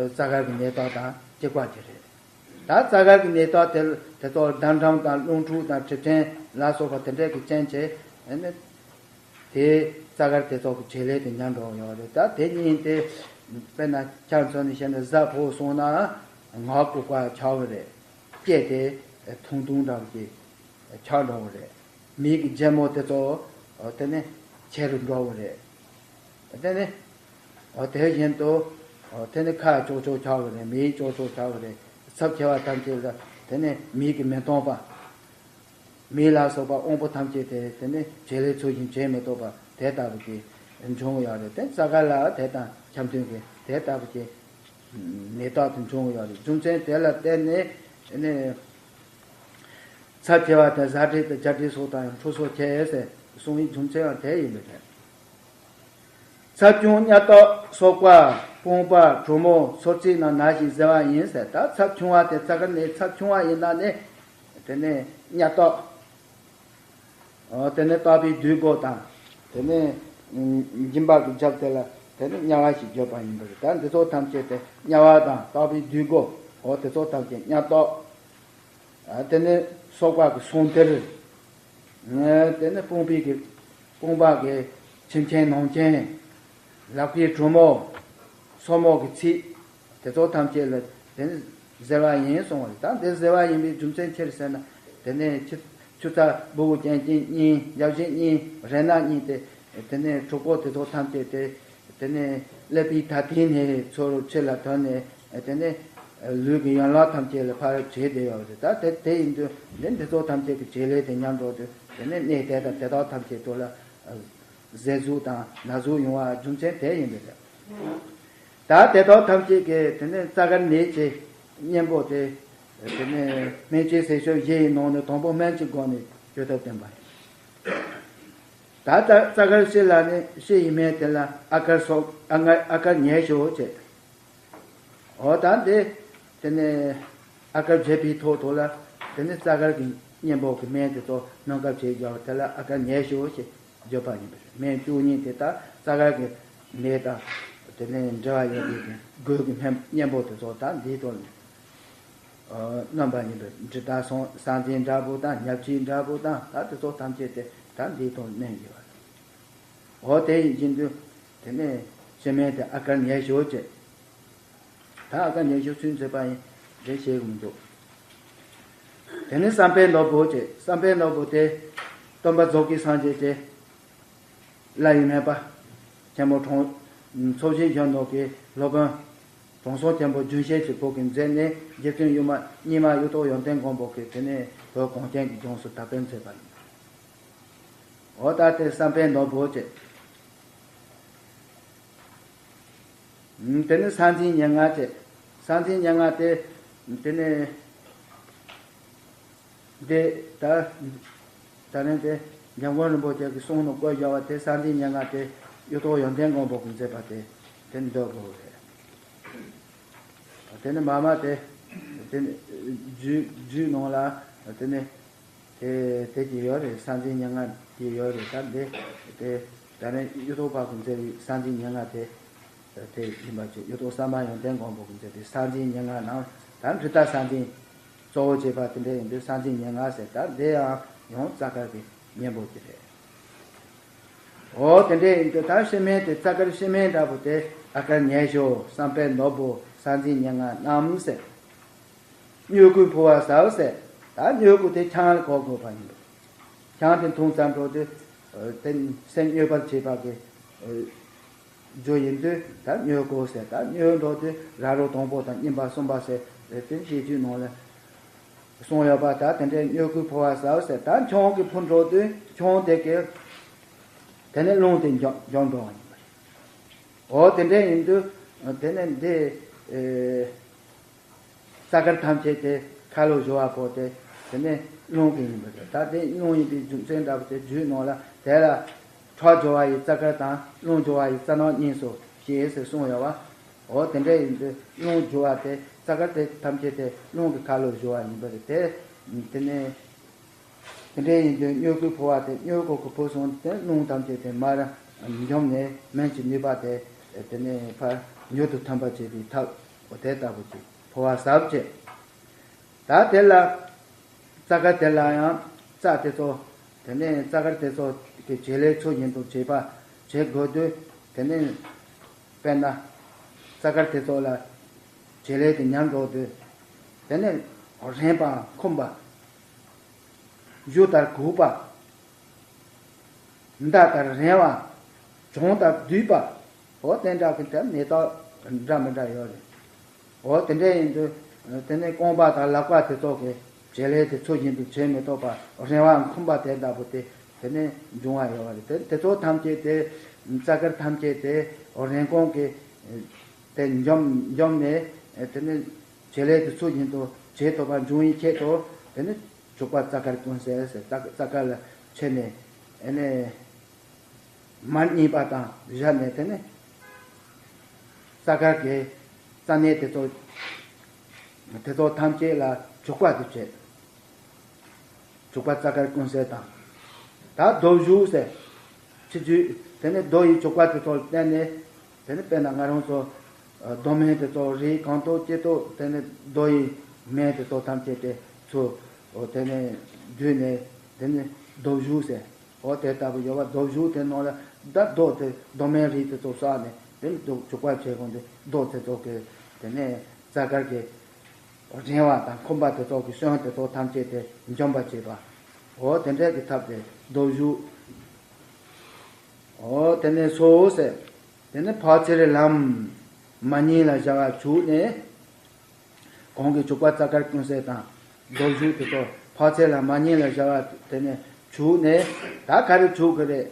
རྩ་དཀར་གྱི་ནད་རྟགས་དང་གཅིག་པ་དེ་རེད། ད་རྩ་དཀར་གྱི་ནད་རྟགས་དེ་དེ་ཚོ་ཟླ་གྲངས་དང་རླུང་འཁྲུག་དང་གྲིབ་ཕྲན་ལ་སོགས་པ་དེ་འདྲས་ཀྱི་རྐྱེན་བྱས་ཨ་ནི། དེ་རྩ་དཀར་དེ་ཚོ་གི་བྱེད་ལས་དེ་ཉམས་འགྲོ་ཡོད་རེད། ད་དེ་གཉིས་དེ་དཔེར་ན་ཆ་མཚོན་ནས་བཤད་ན་གཟའ་ཕོག་སོང་ན་ངག་ལྐུགས་པ་ཆགས་ཀྱི་རེད། སྐེ་དེ་ཐུང་ཐུང་འདྲ་བོ་ཅིག་ཆགས་འགྲོ་གི་རེད། མིག་གི་རྒྱན་མོ་དེ་ཚོ་དེ་ནི་ཆེ་རུ་འགྲོ་གི་རེད། དེ་ནི་དེ་བཞིན་དུ་དེ་ནི་ཁ་ཅོག་ཅོག་ཆགས་གི་རེད། མིག་ཅོག་ཅོག་ཆགས་གི་རེད། ཚབས་ཆེ་བ་ཐམས་ཅད་ལ་དེ་ནི་མིག་གིས་མི་མཐོང་བ། མེ་ལ་སོགས་པ་དབང་པོ་ཐམས་ཅད་དེ་དེ་ནི་བྱེད་ལས་ཚུལ་བཞིན་བྱེད་མི་ཐུབ་པ་དེ་ལྟ་བུ་དེ་འབྱུང་ཡོད་རེད། དེ་རྩ་དཀར་ལ་དེ་དང་འཆམ་མཐུན་གྱི་དེ་ལྟ་བུ་དེ་ནད་རྟགས་དེ་འབྱུང་ཡོད་རེད། རྒྱུ་མཚན་དེ་ལ་བརྟེན་ནས་ནི་ཚབས་ཆེ་བ་དེ་གཟའ་སྒྲིག་དང་རྒྱ་སྒྲིག་སོགས་དང་ཡང་འཁྲུག་སོགས་བྱེད་ཟེར་གསུང་བའི་རྒྱུ་མཚན་ཡང་དེ་ཡིན་པ་རེད། ཚབས་ཆུང་གཉའ་ཏོག་སོག་པ་དཔུང་པ་གྲུ་མོ་སོར་རྩེ་རྣམས་ན་ཞིང་གཟེར་བ་ཡིན་ཟེར། ད་ཚབས་ཆུང་བ་དེ་རྩ་དཀར་ནད་ཚབས་ཆུང་བ་ཡིན་ན་ནི་དེ་ནས་གཉའ་ཏོག་དེ་ནས་ལྟག་པའི་རྡུལ་སྒོ་དང་དེ་ནས་མགྲིན་པ་གི་རྒྱབ་དེ་ལ་དེ་ནས་གཉའ་བ་ཞེས་བརྗོད་པ་ཡིན་པ་རེད། ད་འདི་ཚོ་ཐམས་ཅད་དེ་གཉའ་བ་དང་ལྟག་པའི་རྡུལ་སྒོ་འོ་དེ་ཚོ་ཐམས་ཅད་གཉའ་ཏོག་དེ་ནས་སོག་པ་གི་སོང་ཐེར། དེ་ནས་དཔུང་པའི་གི་དཔུང་པ་གི་ཕྱི་མཆན་ནང་མཆན། ལག་པའི་གྲུ་མོ། སོར་མོ་གི་ཚིགས། དེ་ཚོ་ཐམས་ཅད་ལ་དེ་ནས་གཟེར་བ་ཡིན་གསུངས་པ་རེད། ད་འདི་གཟེར་བ་ཡིན་པའི་རྒྱུ་མཚན་ཅི་རེད་ཟེར་ན། དེ་ནས་ཆུ་ཆུ་ཚ་སྦུ་གུ་ཅན་གྱི་གཉིས། རྒྱབ་བཞི་གཉིས། རེ་ན་གཉིས་ཏེ། དེ་ནས་གྲོད་ཁོག་དེ་ཚོ་ཐམས་ཅད་དེ། དེ་ནས་ཀླད་པའི་ད་ཐེངས་ནས་ཚུར་ཕྱི་ལ་ཐོན་ནས། དེ་ནས་ལུས་ཀྱི་ཡན་ལག་ཐམས་ཅད་ལ་ཕར་བྱེད་བསྡད་ཡོད་རེད། ད་དེ་དེ་ཡིན་དུས་འདི་འདི་ཚོ་ཐམས་ཅད་ཀྱི་བྱེད་ལས་དེ་ཉམས་འགྲོ་དུས་དེ་ནས་གནས་དེ་དང་དེ་དག་ཐམས་ཅད་དུ་ལ་གཟེར་ཟུག་དང་ན་ཟུག་ཡོང་བ་རྒྱུ་མཚན་དེ་ཡིན་པ་རེད། ད་དེ་དག་ཐམས་ཅད་ཀྱི་དེ་ནས་རྩ་དཀར་ནད་ཀྱི་གཉེན་པོ་དེ། དེ་ནས་སྨན་བཅོས་ཟས་སྤྱོད་བཞི་ཡི་ནང་ནས་དང་པོ་སྨན་གྱི་སྒོ་ནས་བཅོས་ཐབས་བསྟན་པ་ཡིན། ད་ད་རྩ་དཀར་སྤྱི་ལ་ནི་སྤྱི་ཡི་སྨན་དེ་ལ་ཨ་དཀར་སོགས་ཨ་དཀར་ཨ་དཀར་ཉེར་ཞོ་བྱས། འོ་ད་འདི་དེ་ནས་ཨ་དཀར་བྱས་པའི་ཐོག་ཐོག་ལ་དེ་ནས་རྩ་དཀར་གྱི་གཉེན་པོ་གི་སྨན་དེ་ཚོ་སྣུམ་དཀར་བྱས་བརྒྱབ་པ་དེ་ལ་ཨ་དཀར་ཉེར་ཞོ་ཞེས་བརྗོད་པ་ཡིན་པ་རེད། སྨན་བཅུ་གཉིས་དེ་དག་རྩ་དཀར་གྱི་ནད་དང་དེ་ནས་འབྲེལ་བ་ཡོད་པའི་གི་དགོས་ཀྱི་སྨན་གཉེན་པོ་དེ་ཚོ་ད་འདིའི་ཐོག་ནས། སྣོན་པ་ཡིན་པས་འབྲི་དང་སང་སང་འཛིན་འདྲ་པོ་དང་ཉབ་ཆུའི་འདྲ་པོ་དང་ད་དེ་ཚོ་ཐམས་ཅད་དེ་ད་འདིའི་ཐོག་གནས་ཡོད་པ་རེད། འོ་དེ་ཡིན་དུས་དེ་ནས་སྤྱི་སྨན་དེ་ཨ་དཀར་ཉེར་ཞོ་བྱས། ད་ཨ་དཀར་ཉེར་ཞོ་ཚུན་མཛད་པ་ཡིན་རེ་བཤད་གི་མི་འདུག་དེ་ནས་བསམ་པའི་ནོར་བུ་བྱས། བསམ་པའི་ནོར་བུ་དེ་སྟོན་པ་རྫོགས་པའི་སངས་རྒྱས་ཀྱི་བླ་ཡི་སྨན་པ་ཆེན་མོ་དྲང་ཚོགས་ཆེན་གཞོན་ནུ་གི་སློབ་དཔོན་དྲང་སྲོང་ཆེན་པོ་རྒྱུན་ཤེས་ཀྱི་བུ་གིས་མཛད་ནས་རྗེ་བཙུན་སྒྱུ་མ་སྙེ་མ་གཡུ་ཐོག་ཡོན་ཏན་མགོན་པོ་གིས་དེ་ནས་བོད་གངས་ཅན་གྱི་ལྗོངས་སུ་དར་སྤེལ་མཛད་པ་ཡིན། འོ་ད་དེ་བསམ་པའི་ནོར་བུ་བྱས། དེ་ནས་ས་འཛིན་ཉེར་ལྔ་བྱས། ས་འཛིན་ཉེར་ལྔ་དེ་དེ་ནས། འདི་ད་ད་རིང་དེ་འཇམ་མགོན་རིན་པོ་ཆེ་གི་གསུང་ནང་བཀོད་བཞག་པ་དེ་ས་འཛིན་ཉེར་ལྔ་དེ་གཡུ་ཐོག་ཡོན་ཏན་མགོན་པོ་གིས་མཛད་པ་དེ་དེ་འདོད་དགོས་རེད། དེ་ནི་མ་མ་དེ་དེ་ནི་རྒྱུད་རྒྱུད་ནང་ལ་དེ་ནི་དེ་དེ་གྱི་ཡོད་རེད། ས་འཛིན་ཉེར་ལྔ་གྱི་ཡོད་རེད། ད་འདི་དེ་ད་རིང་གཡུ་ཐོག་པ་གིས་མཛད་པའི་ས་འཛིན་ཉེར་ལྔ་དེ། དེ་ཡིན་པ་བཅས་གཡུ་ཐོག་གསར་མ་ཡོན་ཏན་མགོན་པོ་གིས་མཛད་པའི་ས་འཛིན་ཉེར་ལྔ་ནང་ད་འབྲི་དང་ས་འཛིན་གཙོ་བོ་བྱས་པ་དེ་འདྲ་ཡིན་དུས་ས་འཛིན་ཉེར་ལྔ་ཟེར། ད་འདི་ཡང་ཡང་རྩ་དཀར་གྱི་གཉེན་པོ་དེ་རེད། འོ་དེ་འདྲ་ཡིན་དུས་ད་སྤྱི་སྨན་དེ་རྩ་དཀར་སྤྱི་སྨན་འདྲ་པོ་དེ་ཨ་དཀར་ཉེར་ཞོ། བསམ་པའི་ནོར་བུ། ས་འཛིན་ཉེར་ལྔ་རྣམས་ཟེར། སྨྱོ་ཁུ་ཕོ་བ་ཟ་བ་ཟེར། ད་སྨྱོ་ཁུ་དེ་ཆང་ལ་གོ་དགོས་པ་ཡིན་པས། ཆང་དེ་འཐུང་ཙམ་འགྲོ་དུས་དེ་སེམས་སྨྱོ་བར་བྱེད་པ་གི་རྒྱུ་ཡིན་དུས་ད་སྨྱོ་དགོས་ཟེར། ད་སྨྱོ་འགྲོ་དུས་ར་རོ་དང་པོ་དང་གཉིས་པ་གསུམ་པ་ཟེར་དེ་བཤད་རྒྱུད་ནང་ལ་གསུངས་ཡོད་པ། ད་དེ་འདྲའི་སྨྱོ་ཁུ་ཕོ་བ་ཟ་བ་ཟེར། ད་ཆང་གིས་ཕུ་འགྲོ་དུས་ཆང་དེ་གིས་དེ་ནས་རླུང་དེ་འཇོམས་འཇོམས་འགྲོ་བ་ཡིན་པ་རེད། འོ་དེ་འདྲ་ཡིན་དུས་དེ་ནས་འདི། རྩ་དཀར་ཐམས་ཅད་དེ་ཁ་ལོ་བཞོ་བ་པོ་དེ་དེ་ནས་རླུང་གིས་ཡིན་པ་རེད། ད་དེ་རླུང་ཡིན་པའི་རྒྱུ་མཚན་འདྲ་པོ་དེ་རྒྱུད་ནང་ལ་དེ་ལ་ཁྲག་སྦྱོར་བ་ཡི་རྩ་དཀར་དང་རླུང་སྦྱོར་བ་ཡི་རྩ་ནག་གཉིས་སོ་ཞེས་ཟེར་གསུངས་ཡོད་པ། འོ་དེ་འདྲ་ཡིན་དུས་རླུང་སྦྱོར་བ་དེ་རྩ་དཀར་དེ་ཐམས་ཅད་དེ་རླུང་གི་ཁ་ལོ་བཞོ་བ་ཡིན་པ་རེད། དེ་དེ་ནས། དེ་འདྲ་ཡིན་དུས་མྱུ་གུ་ཕོ་བ་དེ་མྱུ་གུ་གི་ཕོ་སོང་དེ་རླུང་ཐམས་ཅད་དེ་མར་འཇོམས་ནས་སྨན་གྱི་ནུས་པ་དེ་དེ་ནས་ཕར་མྱུར་དུ་ཐོན་པར་བྱེད་པའི་ཐབས་འོ་དེ་ལྟ་བུ་ཅིག་ཕོ་བ་ཟབ་བྱེད། ད་དེ་ལ་རྩ་དཀར་དེ་ལ་ཡང་རྩ་དེ་ཚོ་དེ་ནས་རྩ་དཀར་དེ་ཚོ་གི་བྱེད་ལས་ཚུལ་བཞིན་དུ་བྱེད་པ་བྱེད་དགོས་དུས་དེ་ནས་དཔེར་ན་རྩ་དཀར་དེ་ཚོ་ལ་བྱེད་ལས་དེ་ཉམས་འགྲོ་དུས་དེ་ནས་རན་པ་འཁུམས་པ། གཞུ་ལྟར་གུག་པ། མདའ་ལྟར་རན་བ། གྱོང་ལྟར་བསྡུས་པ། འོ་དེ་འདྲ་གི་དེ་མེ་ཏོག་འདྲ་མི་འདྲ་ཡོད་རེད། འོ་དེ་འདྲ་ཡིན་དུས་དེ་ནས་རྐང་པ་དང་ལག་པ་དེ་ཚོ་གི་བྱེད་ལས་དེ་ཚུལ་བཞིན་དུ་བྱེད་མི་ཐུབ་པ་རན་བ་འཁུམས་པ་དེ་ལྟ་བུ་དེ་དེ་ནས་འབྱུང་བ་ཡོད་རེད། དེ་དེ་ཚོ་ཐམས་ཅད་དེ་རྩ་དཀར་ཐམས་ཅད་དེ་རན་གོང་གི་དེ་འཇོམས་འཇོམས་ནས་དེ་ནས་བྱེད་ལས་དེ་ཚུལ་བཞིན་དུ་བྱེད་ཐུབ་པ་འབྱུང་བའི་ཆེད་དུ་དེ་ནས། བྱུག་པ་རྩ་དཀར་ཀུན་གསལ་ཟེར་རྩ་རྩ་དཀར་ལ་ཕྱེ་ནས་ཨེ་ནས་མར་གཉིས་པ་དང་བཞག་ནས་དེ་ནས་རྩ་དཀར་གྱི་རྩ་གནས་དེ་ཚོ་དེ་ཚོ་ཐམས་ཅད་ལ་བྱུག་པ་དེ་བྱེད། བྱུག་པ་རྩ་དཀར་ཀུན་གསལ་དང་། ད་རྡོ་བཞུ་ཟེར། ཕྱི་རྒྱུད་དེ་ནས་རྡོ་ཡི་བྱུག་པ་དེ་ཚོ་བསྟན་ནས། དེ་ནི་དཔེར་ན་ང་རང་ཚོ་རྡོ་སྨན་དེ་ཚོ་རིགས་གང་དུ་ཅི་དུ་དེ་ནི་རྡོ་ཡི་སྨན་དེ་ཚོ་ཐམས་ཅད་དེ་ཚུར་དེ་ནི་བརྒྱུད་ནས་དེ་ནི་རྡོ་བཞུ་ཟེར། འོ་དེ་ལྟ་བུ་ཡོད་པ་རྡོ་བཞུ་དེ་ནང་ལ་ད་རྡོ་དེ་རྡོ་སྨན་རིགས་དེ་ཚོ་བསགས་ནས་དེ་ནི་རྡོ་བྱུག་པ་བྱེད་དགོས་འདུག་རྡོ་དེ་ཚོ་གི་དེ་ནི་རྩ་དཀར་གྱི་རེངས་བ་དང་འཁུམས་པ་དེ་ཚོ་གི་སྐྱོན་དེ་ཚོ་ཐམས་ཅད་དེ་འཇོམས་པར་བྱེད་པ། འོ་དེ་འདྲ་གི་ཐབས་དེ་རྡོ་བཞུ། འོ་དེ་ནས་སོ་ཟེར། དེ་ནས་ཕག་ཚེར་ལམ་མ་ཉིན་ལ་བཞག་པ་བྱུགས་ནས། གོང་གི་བྱུག་པ་རྩ་དཀར་ཀུན་གསལ་དང་རྡོ་བཞུ་དེ་ཚོ་ཕག་ཚེར་ལམ་མ་ཉིན་ལ་བཞག་པ་དེ་ནས་བྱུགས་ནས་ད་ག་རེ་བྱུག་གི་རེད།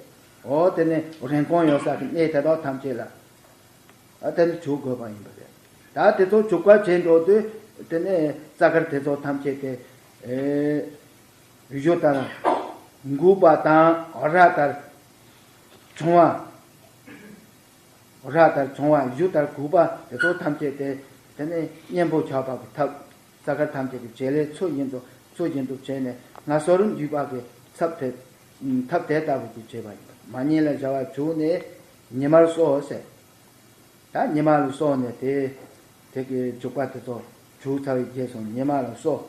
འོ་དེ་ནས་རེངས་གོང་ཡོད་ས་གི་གནས་དེ་དག་ཐམས་ཅད་ལ་ཨ་དེ་ནས་བྱུག་དགོས་པ་ཡིན་པ་རེད། ད་དེ་ཚོ་བྱུག་པ་བྱེད་འགྲོ་དུས་དེ་ནས་རྩ་དཀར་དེ་ཚོ་ཐམས་ཅད་དེ་ཨེ། གཞུ་ལྟར་འགུགས་པ་དང་ར་ལྟར་བྱུང་བ། ར་ལྟར་བྱུང་བ་གཞུ་ལྟར་འགུགས་པ་དེ་ཚོ་ཐམས་ཅད་དེ་དེ་ནས་གཉེན་པོ་ཆགས་པ་གི་ཐབས་རྩ་དཀར་ཐམས་ཅད་ཀྱི་བྱེད་ལས་ཚུལ་བཞིན་དུ་ཚུལ་བཞིན་དུ་བྱས་ནས་ང་གསོ་རིག་འདུས་པ་གི་ཚབ་དེ་ཐབས་དེ་ལྟ་བུ་ཅིག་བྱས་པ་ཡིན། མ་ཉིན་ལ་བཞག་པ་བྱུགས་ནས་ཉི་མར་གསོལ་ཟེར། ད་ཉི་མ་ལ་སོགས་ནས་དེ་དེ་གི་བྱུག་པ་དེ་ཚོ་བྱུག་ཚར་བའི་རྗེས་སུ་ཉི་མ་ལ་སོགས།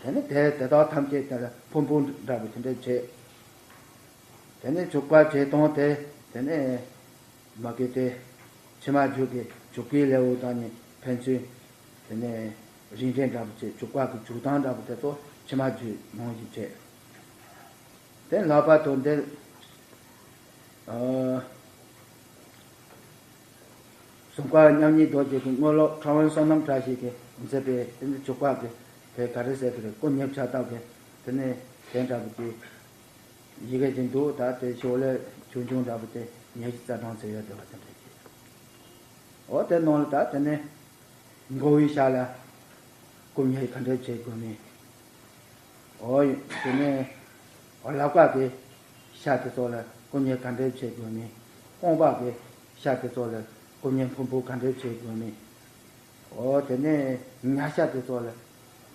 དེ་ནས་དེ་དེ་དག་ཐམས་ཅད་དེ་ལ་ཕུང་པོ་འདྲ་བོ་དེ་འདྲ་བྱེད། དེ་ནས་བྱུག་པ་བྱེད་སྟངས་དེ་དེ་ནས་མ་གི་དེ་ཕྱི་མ་རྒྱུད་ཀྱི་བྱུག་པའི་ལེའུ་དང་ནི་ཕན་ཚུན་དེ་ནས་རིགས་འགྲེ་འདྲ་བོ་བྱེད། བྱུག་པ་གི་བྱུག་སྟངས་འདྲ་བོ་དེ་ཚོ་ཕྱི་མ་རྒྱུད་ནང་བཞིན་བྱེད། དེ་ལྷག་པར་དུ་འདིར། ཨ། གཟུངས་དཀར་མཉམ་ཉིད་རྡོ་རྗེ་གི་དངོས་སློབ་ཁྲ་བོན་བསོད་ནམས་བཀྲ་ཤིས་ཀྱིས་མཛད་པའི་དེ་ནི་བྱུག་པ་གི་དེ་ག་རེ་ཟེར་གི་རེད། སྐུ་མཉེ་ཕྱག་བཏབ་པའི་དེ་ནི་དེ་འདྲ་བོ་དེ་ཡི་གེ་ཅིག་འདུག་ད་དེ་ཤོག་ལེབ་ཆུང་ཆུང་འདྲ་བོ་དེ་ཉི་ཤུ་རྩ་གྲངས་ཙམ་ཡོད་བསྡད་པ་དེ་འདྲ་ཅིག་འོ་དེ་ནང་ལ་ད་དེ་ནི། མགོ་བོའི་ཤ་ལ་སྐུ་མཉེ་ག་འདྲ་བྱེད་དགོས་མིན། འོ་དེ་ནས་ལག་པ་གི་ཤ་དེ་ཚོ་ལ་སྐུ་མཉེ་ག་འདྲ་བྱེད་དགོས་མིན། རྐང་པ་གི་ཤ་དེ་ཚོ་ལ་སྐུ་མཉེ་ཕུང་པོ་ག་འདྲ་བྱེད་དགོས་མིན། འོ་དེ་ནས་ཉྭ་ཤ་དེ་ཚོ་ལ་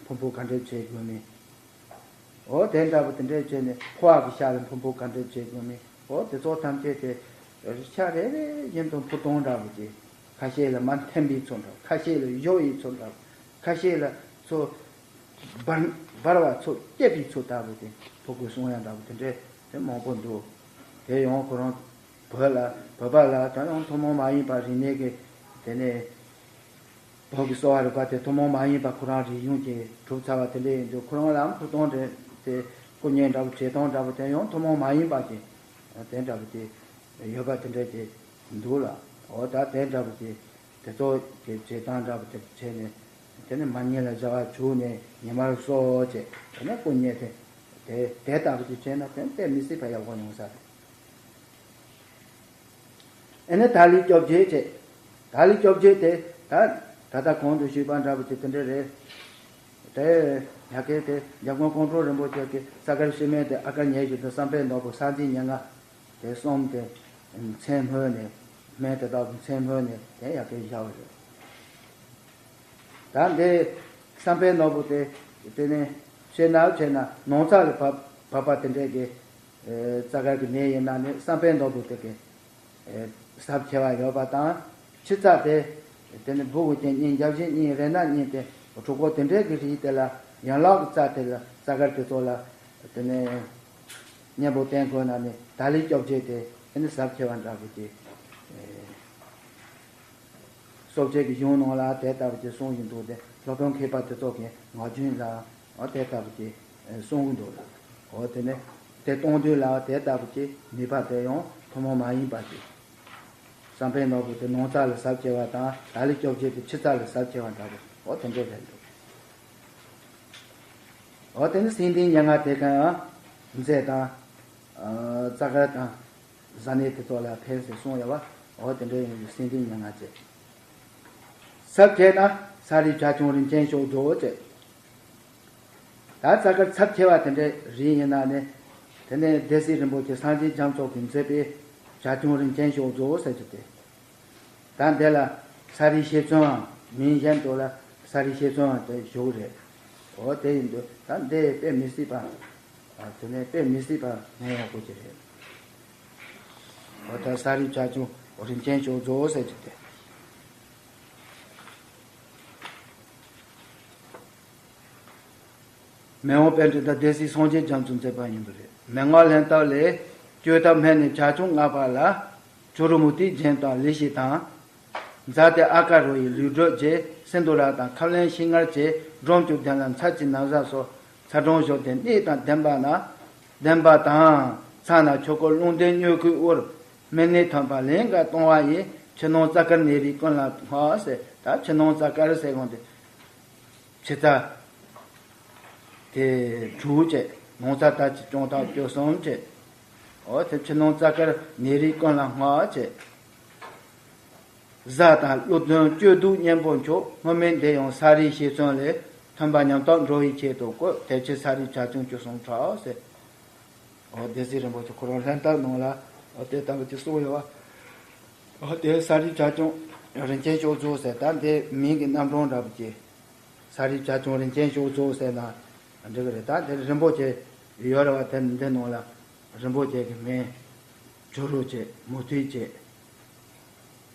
ཕུང་པོ་ག་འདྲ་བྱེད་དགོས་མིན། འོ་དེ་འདྲ་བོ་དེ་འདྲས་བྱས་ནས་ཕོ་བ་གི་ཤ་ལ་ཕུང་པོ་ག་འདྲས་བྱེད་དགོས་མིན། འོ་དེ་ཚོ་ཐམས་ཅད་དེ་ཤ་རེ་རེ་བཞིན་དུ་ཕུ་ཐུང་འདྲ་བོ་དེ་ཁ་ཤས་ལ་མར་འཐེན་པའི་ཚུལ་འདྲ་བོ། ཁ་ཤས་ལ་གཞོལ་བའི་ཚུལ་འདྲ་བོ། ཁ་ཤས་ལ་ཚུར་འབར་འབར་བ་ཚུར་བསྐྱེད་པའི་ཚུལ་ལྟ་བུ་དེ་ཕུ་དགོས་གསུང་ཡ་འདྲ་བོ་དེ་འདྲས་དེ་མང་པོ་འདུག་དེ་ཡང་ཁོ་རང་བོད་ལ་བོད་པ་ལ་ད་ཡང་ཐུན་མོང་མ་ཡིན་པ་རིག་གནས་ཀྱི་དེ་ནས། བོད་ཀྱི་གསོ་བ་རིག་པ་དེ་ཐུན་མོང་མ་ཡིན་པ་ཁོ་རང་རིག་གཞུང་གིས་གྲུབ་ཚར་བ་དེ་འདྲ་ཡིན་དུས། ཁོ་རང་ལའང་ཕུ་ཐུང་རེད་དེ། སྐུ་མཉེ་འདྲ་བོ་བྱེད་སྟངས་འདྲ་བོ་དེ་ཡང་ཐུན་མོང་མ་ཡིན་པ་ཅིག་དེ་འདྲ་བོ་དེ་ཡོད་པ་དེ་འདྲ་ཅིག་འདུག་ལ། འོ་ད་དེ་འདྲ་བོ་དེ་དེ་ཚོ་གི་བྱེད་སྟངས་འདྲ་བོ་དེ་བྱས་ནས། དེ་ནས་མ་ཉིན་ལ་བཞག་པ་བྱུགས་ནས་ཉི་མར་གསོལ་བྱས། དེ་ནས་སྐུ་མཉེ་དེ་དེ་དེ་ལྟ་བུ་དེ་བྱས་ན་དེ་དཔེ་མི་སྲིད་པ་ཡག་པོ་ཡོང་ས་རེད། ཨེ་ནས་ད་ལི་བཅོ་བརྒྱད་བྱས། ད་ལི་བཅོ་བརྒྱད་དེ་ད་ད་ལྟ་གོང་དུ་ཞུས་པ་འདྲ་བོ་དེ་དེ་འདྲ་རེད། དེ་ཡ་གི་དེ་འཇམ་མགོན་ཀོང་སྤྲུལ་རིན་པོ་ཆེ་གི་ས་དཀར་སྤྱི་སྨན་དེ་ཨ་དཀར་ཉེར་བཞི་དང་བསམ་པའི་ནོར་བུ་ས་འཛིན་ཉེར་ལྔ་དེ་གསུམ་དེ་མཚན་སྨོས་ནས་སྨན་དེ་དག་གི་མཚན་སྨོས་ནས་དེ་ཡ་གི་བཞག་པ་རེད། ད་འདི་བསམ་པའི་ནོར་བུ་དེ་དེ་ནས་བཤད་ན་བྱས་ན་ནང་ཚགས་ལ་བབས། བབས་པ་དེ་འདྲས་ཀྱི་རྩ་དཀར་གྱི་མེ་ཡིན་ན་ནི་བསམ་པའི་མདོག་དེ་གི་ཟབ་ཆེ་བ་ཡོད་པ་དང་། ཕྱི་རྩ་དེ་དེ་ནི་སྦུ་གུ་ཅན་གཉིས། རྒྱབ་བཞི་གཉིས། རེ་ན་གཉིས་ཏེ། དྲུག་པོ་དེ་འདྲས་ཀྱི་རིགས་དེ་ལ་ཡན་ལག་གི་རྩ་དེ་ལ་རྩ་དཀར་དེ་ཚོ་ལ་དེ་ནི་གཉེན་པོ་བསྟེན་དགོས་ན་ནི་ད་ལི་བཅོ་བརྒྱད་དེ་དེ་ནི་ཟབ་ཆེ་བ་འདྲ་བོ་ཅིག་སོ་བརྒྱད་ཀྱི་གཞུང་ནང་ལ་དེ་ལྟ་བུ་ཅིག་གསུངས་བཞིན་འདུག་སྟེ། སློབ་དཔོན་མཁས་པ་དེ་ཚོ་གི་ངག་རྒྱུན་ལ་འོ་དེ་ལྟ་བུ་ཅིག་གསུང་གི་འདུག་ལ། འོ་དེ་ནས་དེ་གཏོང་དུས་ལ་དེ་ལྟ་བུ་ཅིག་ནུས་པ་དེ་ཡང་ཐུན་མོང་མ་ཡིན་པ་ཅིག་བསམ་པའི་ནོར་བུ་དེ་ནང་རྩ་ལ་ཟབ་ཆེ་བ་དང་། ད་ལི་བཅོ་བརྒྱད་དེ་ཕྱི་རྩ་ལ་ཟབ་ཆེ་བ་འདྲ་བོ། འོ་དེ་འདྲ་རེད་འདུག་འོ་དེ་ནི་སེང་ལྡེང་ཉེར་ལྔ་དེ་གང་མཛེ་དང་། ཨ། རྩ་དཀར་དང་། བཟའ་ནི་དེ་ཚོ་ལ་ཕན་ཟེར་གསུངས་ཡོད་པ། འོ་དེ་འདྲ་ཡིན་དུས་སེང་ལྡེང་ཉེར་ལྔ་བཅས། ཚབ་བྱས་ན་ས་རིས་བྱ་ཁྱུང་རིན་ཆེན་གཤོག་རྫོགས་བཅས། ད་རྩ་དཀར་ཚབ་ཆེ་བ་དེ་འདྲའི་རིགས་ཡིན་ན་ནི། དེ་ནས་སྡེ་སྲིད་རིན་པོ་ཆེ་སངས་རྒྱས་རྒྱ་མཚོ་གིས་མཛད་པའི་བྱ་ཁྱུང་རིན་ཆེན་གཤོག་རྫོགས་ཟེར་རྒྱུ་དེ། ད་འདི་ལ་ས་རིས་ཤེས་བརྩོན་འམ། མིང་གཞན་དུ་ལ་ས་རིས་ཤེས་བརྩོན་འམ་དེ་ཞུ་གི་རེད། འོ་དེ་ཡིན་དུས་ད་འདི་དཔེ་མི་སྲིད་པ། ཨ། དེ་ནས་དཔེ་མི་སྲིད་པ་ངེས་ཡོང་དགོས་ཀྱི་རེད། འོ་ད་ས་རིས་བྱ་ཁྱུང་རིན་ཆེན་གཤོག་རྫོགས་ཟེར་རྒྱུ་དེ། མི་དབང་པཎྜི་ཏ་སྡེ་སྲིད་སངས་རྒྱས་རྒྱ་མཚོས་མཛད་པ་ཡིན་པ་རེད། མན་ངག་ལྷན་ཐབས་ལས། བཅོས་ཐབས་སྨད་ནས་བྱ་ཁྱུང་མངགས་པ་ལ། བྱུ་རུ་མུ་ཏིག་རྒྱན་དང་ལི་ཤི་དང་། ཛཱ་ཏི་ཨ་ཀ་རུ་ཡི་ལུས་སྒྲོ་བཅས། སིནྡྷུ་ར་དང་ཁབ་ལེན་ཤིང་མངར་བཅས། སྒྲོམ་གྱི་གདན་ལ་ཚར་གཅིག་ན་བཟའ་སོགས། ཚར་གྲངས་བཞག་སྟེ་གནས་དང་ལྡན་པ་ན། ལྡན་པ་དང་། ཚར་ན་ཆོས་འཁོར་རླུང་ལྡན་སྨྱུ་གུའི་དབུར། སྨན་ནི་ཐོན་པ་ལན་འགའ་གཏོང་བ་ཡི། ཕྱི་ནང་རྩ་དཀར་ནད་རིགས་ཀུན་ལ་བསྔགས་ཟེར། ད་ཕྱི་ནང་རྩ་དཀར་ཟེར་གོང་དེ། ཕྱི་རྩ་དེ་དྲུག་བཅས། ནང་རྩ་དག་གི་སྐྱོང་ཐབས་བཅུ་གསུམ་བཅས། འོ་དེ་ཕྱི་ནང་རྩ་དཀར་ནད་རིགས་ཀུན་ལ་བསྔགས་བཅས། བཟའ་དང་ཀླུ་གདོན་བཅོས་བསྡུ་གཉེན་པོ་མཆོག་སྔོན་མེད་འདི་ཡང་ས་རིས་ཤེས་བརྩོན་ལས། ཐོན་པ་ཉམས་རྟོགས་འགྲོ་བའི་ཆེད་དུ་བཀོད། དེ་ཕྱིར་ས་རིས་བྱ་ཁྱུང་བཅུ་གསུམ་གྲགས་ཟེར། འོ་སྡེ་སྲིད་རིན་པོ་ཆེ་ཁོ་རང་ལྷན་ཐབས་ནང་ལ་འོ་དེ་ལྟ་བུ་ཅིག་གསུངས་ཡོད་པ། འོ་དེ་ས་རིས་བྱ་ཁྱུང་རིན་ཆེན་གཤོག་རྫོགས་ཟེར། ད་འདི་མིང་གི་རྣམ་གྲངས་འདྲ་པོ་ཅིག་ས་རིས་བྱ་ཁྱུང་རིན་ཆེན་གཤོག་རྫོགས་ཟེར་ན་འགྲིག་གི་རེད། ད་དེ་རིན་པོ་ཆེ་ཡོད་རེད་པ། དེ་འདི་ནང་ལ་རིན་པོ་ཆེ་གི་མིང་བྱུ་རུ་བཅས། མུ་ཏིག་བཅས།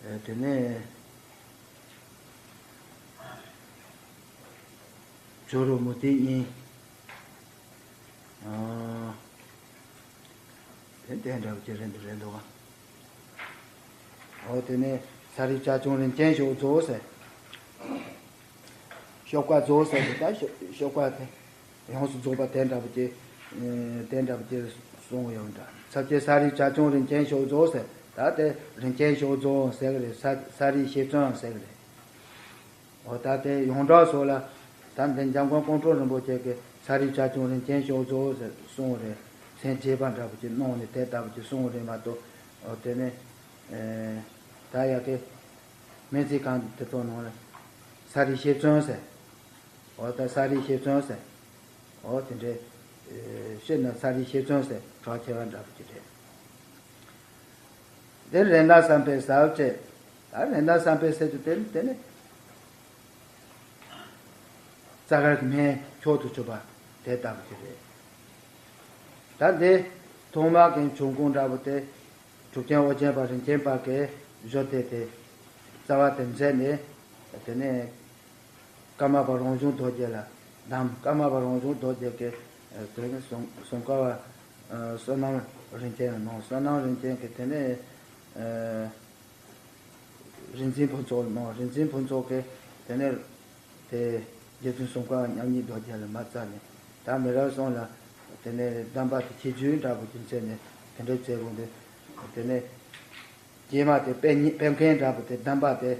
ཨེ། དེ་ནས་བྱུ་རུ་མུ་ཏིག་གཉིས། ཨ། དེ་དེ་འདྲ་བོ་ཅིག་རེད་འདུག་རེད་འདུག་ཨ། འོ་དེ་ནས་ས་རིས་བྱ་ཁྱུང་རིན་ཆེན་གཤོག་རྫོགས་ཟེར། གཤོག་པ་རྫོགས་ཟེར་དེ། ད་གཤོག་གཤོག་པ་དེ་ཡོངས་སུ་རྫོགས་པ་དེ་འདྲ་བོ་ཅིག་ཨེ། དེ་འདྲ་བོ་ཅིག་གསུངས་ཡོད་འདྲ། ཚབ་བྱས་ས་རིས་བྱ་ཁྱུང་རིན་ཆེན་གཤོག་རྫོགས་ཟེར། ད་དེ་རིན་ཆེན་གཤོག་རྫོགས་ཟེར་གི་རེད། ས་ས་རིས་ཤེས་བརྩོན་ཟེར་གི་རེད། འོ་ད་དེ་ཡོངས་གྲགས་སོགས་ལ། ད་འདི་འཇམ་མགོན་ཀོང་སྤྲུལ་རིན་པོ་ཆེ་གིས་ས་རིས་བྱ་ཁྱུང་རིན་ཆེན་གཤོག་རྫོགས་ཟེར་གསུངས་རེད། མཚན་བརྗེས་པ་འདྲ་པོ་ཅིག་གནང་ནས་དེ་ལྟ་བུ་ཅིག་གསུངས་རེད་མ་གཏོགས། འོ་དེ་ནས་ཨེ། ད་ཡ་གི་སྨན་རྩིས་ཁང་དེ་ཚོ་ནང་ལ་ས་རིས་ཤེས་བརྩོན་ཟེར། འོ་ད་ས་རིས་ཤེས་བརྩོན་ཟེར། འོ་དེ་འདྲའི་ཨེ། བཤད་ན་ས་རིས་ཤེས་བརྩོན་ཟེར་གྲགས་ཆེ་བ་འདྲ་པོ་ཅིག་རེད། དེ་རེ་ན་བསམ་པའི་ཟབ་བཅས། ད་རེ་ན་བསམ་པའི་ཟེར་རྒྱུ་དེ་ནི་དེ་ནི་རྩ་དཀར་གྱི་སྨན་མཆོག་ཏུ་གྱུར་པ་དེ་ལྟ་བུ་ཞིག་རེད། ད་འདི་ཐོག་མར་གྱི་བྱུང་ཁུངས་འདྲ་བོ་དེ་གྲུབ་ཆེན་ཨོ་རྒྱན་པ་རིན་ཆེན་པ་གིས་བཞུགས་དེ་དེ་རྩ་བ་དེ་མཛད་ནས། དེ་ནས་ཀརྨ་པ་རང་བྱུང་རྡོ་རྗེ་ལ་གདམས། ཀརྨ་པ་རང་བྱུང་རྡོ་རྗེ་གིས་ཨ། དེ་ནས་ཟུང་ཟུང་ཁ་པ་ཨ། བསོད་ནམས་རིན་ཆེན་ལ་གནང་། བསོད་ནམས་རིན་ཆེན་གྱིས་དེ་ནས་ཨ། རིག་འཛིན་ཕུན་ཚོགས་ལ་གནང་། རིག་འཛིན་ཕུན་ཚོགས་ཀྱིས་དེ་ནས་དེ་རྗེ་བཙུན་ཟུང་ཁ་པ་མཉམ་ཉིད་རྡོ་རྗེ་ལ་མ་བསྩལ་ནས། ད་མི་རབས་གསུམ་ལ་དེ་ནས་གདམས་པ་དེ་ཁྱད་ཆོས་འདྲ་པོ་ཅིག་མཛད་ནས་དེ་འདྲ་མཛད་དགོས་འདུག་དེ་ནས་རྗེས་མ་དེ་དཔེ་རྙིང་དཔེ་མཁན་འདྲ་པོ་དེ་གདམས་པ་དེ།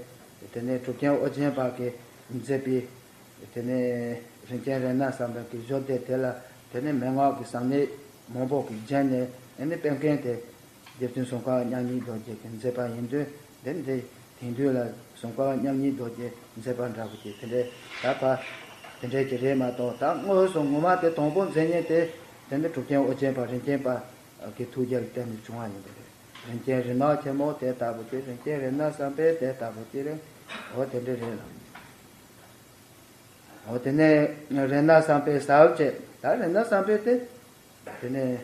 དེ་ནས་གྲུབ་ཆེན་ཨོ་རྒྱན་པ་གིས་མཛད་པའི་དེ་ནས་རིན་ཆེན་རཏྣ་བསམ་གྲུབ་ཀྱི་བཞུགས་སྡེ་དེ་ལ་དེ་ནས་མན་ངག་གི་ཟབ་གནད་མང་པོ་གིས་བརྒྱན་ནས། དེ་ནས་དཔེ་མཁན་དེ་རྗེ་བཙུན་ཟུང་ཁ་པ་མཉམ་ཉིད་རྡོ་རྗེ་གིས་མཛད་པ་ཡིན་དུས། དེ་འདི་དེང་དུས་ལ་ཟུང་ཁ་པ་མཉམ་ཉིད་རྡོ་རྗེ་མཛད་པ་འདྲ་པོ་ཅིག་དེ་འདྲའི་ད་ཕ་དེ་འདྲའི་ཅིག་རེད་མ་གཏོགས། ད་དངོས་སུ་ངོ་མ་དེ་དང་པོ་མཛད་མཁན་དེ་དེ་ནི་གྲུབ་ཆེན་ཨོ་རྒྱན་པ་རིན་ཆེན་པ་གི་ཐུགས་རྒྱལ་བརྟེན་ནས་བྱུང་བ་ཡིན་པ་རེད། རིན་ཆེན་རིག་སྣ་ཆེན་མོ་དེ་ལྟ་བུ་ཅིག་རིན་ཆེན་རཏྣ་བསམ་འཕེལ་དེ་ལྟ་བུ་ཅིག་རེད། འོ་དེ་འདྲ་རེད་ལ། འོ་དེ་ནས་རཏྣ་བསམ་འཕེལ་ཟབ་བཅས། ད་རཏྣ་བསམ་འཕེལ་དེ་ དེ་ནས་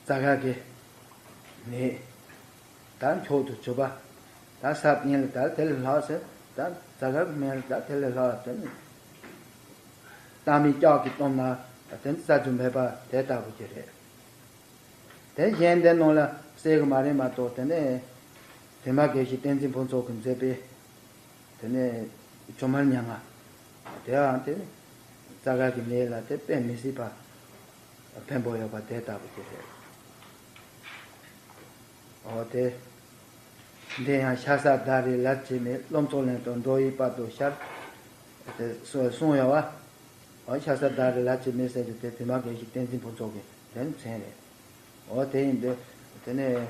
རྩ་དཀར་གྱི་ནད་ད་མཆོག་ཏུ་གྱུར་པ། ད་ས་བསྟན་ལ་ད་དེ་ལས་ལྷག་ཟེར། ད་རྩ་དཀར་གྱི་སྨན་ལ་ད་དེ་ལས་ལྷག་དེ་ནི་གཏང་མི་ལྕགས་ཀྱིས་བཏུམས་ན་དེ་ནི་རྩ་རྫུན་འབེབས་པ་དེ་ལྟ་བུ་ཅིག་རེད། དེ་གཞན་དེ་ནང་ལ་གསལ་གི་མ་རེད་མ་གཏོགས། དེ་ནས་དེ་མ་དགེ་བཤེས་བསྟན་འཛིན་ཕུན་ཚོགས་ཀྱིས་མཛད་པའི་དེ་ནས་ཇོ་མར་མྱ་ངན་དེའང་དེ་ནི་རྩ་དཀར་གྱི་ནད་ལ་དེ་དཔེ་མི་སྲིད་པ་ཕན་པོ་ཡོད་པ་དེ་ལྟ་བུ་ཅིག་རེད། འོ་དེ། འདི་ཡང་ཤ་ཟ་ཟླ་རེ་ལ་བྱེད་མེད། རློམ་ཚོགས་ལན་དང་འགྲོ་ཡི་བར་དུ་ཤར། དེ་གསུངས་ཡོད་པ། འོ་ཤ་ཟ་ཟླ་རེ་ལ་བྱེད་མེད་ཟེར་གྱི་དེ་དེ་མ་དགེ་བཤེས་བསྟན་འཛིན་ཕུན་ཚོགས་ཀྱི་དེ་མཚན་རེད། འོ་དེ་ཡིན་དུས་དེ་ནས་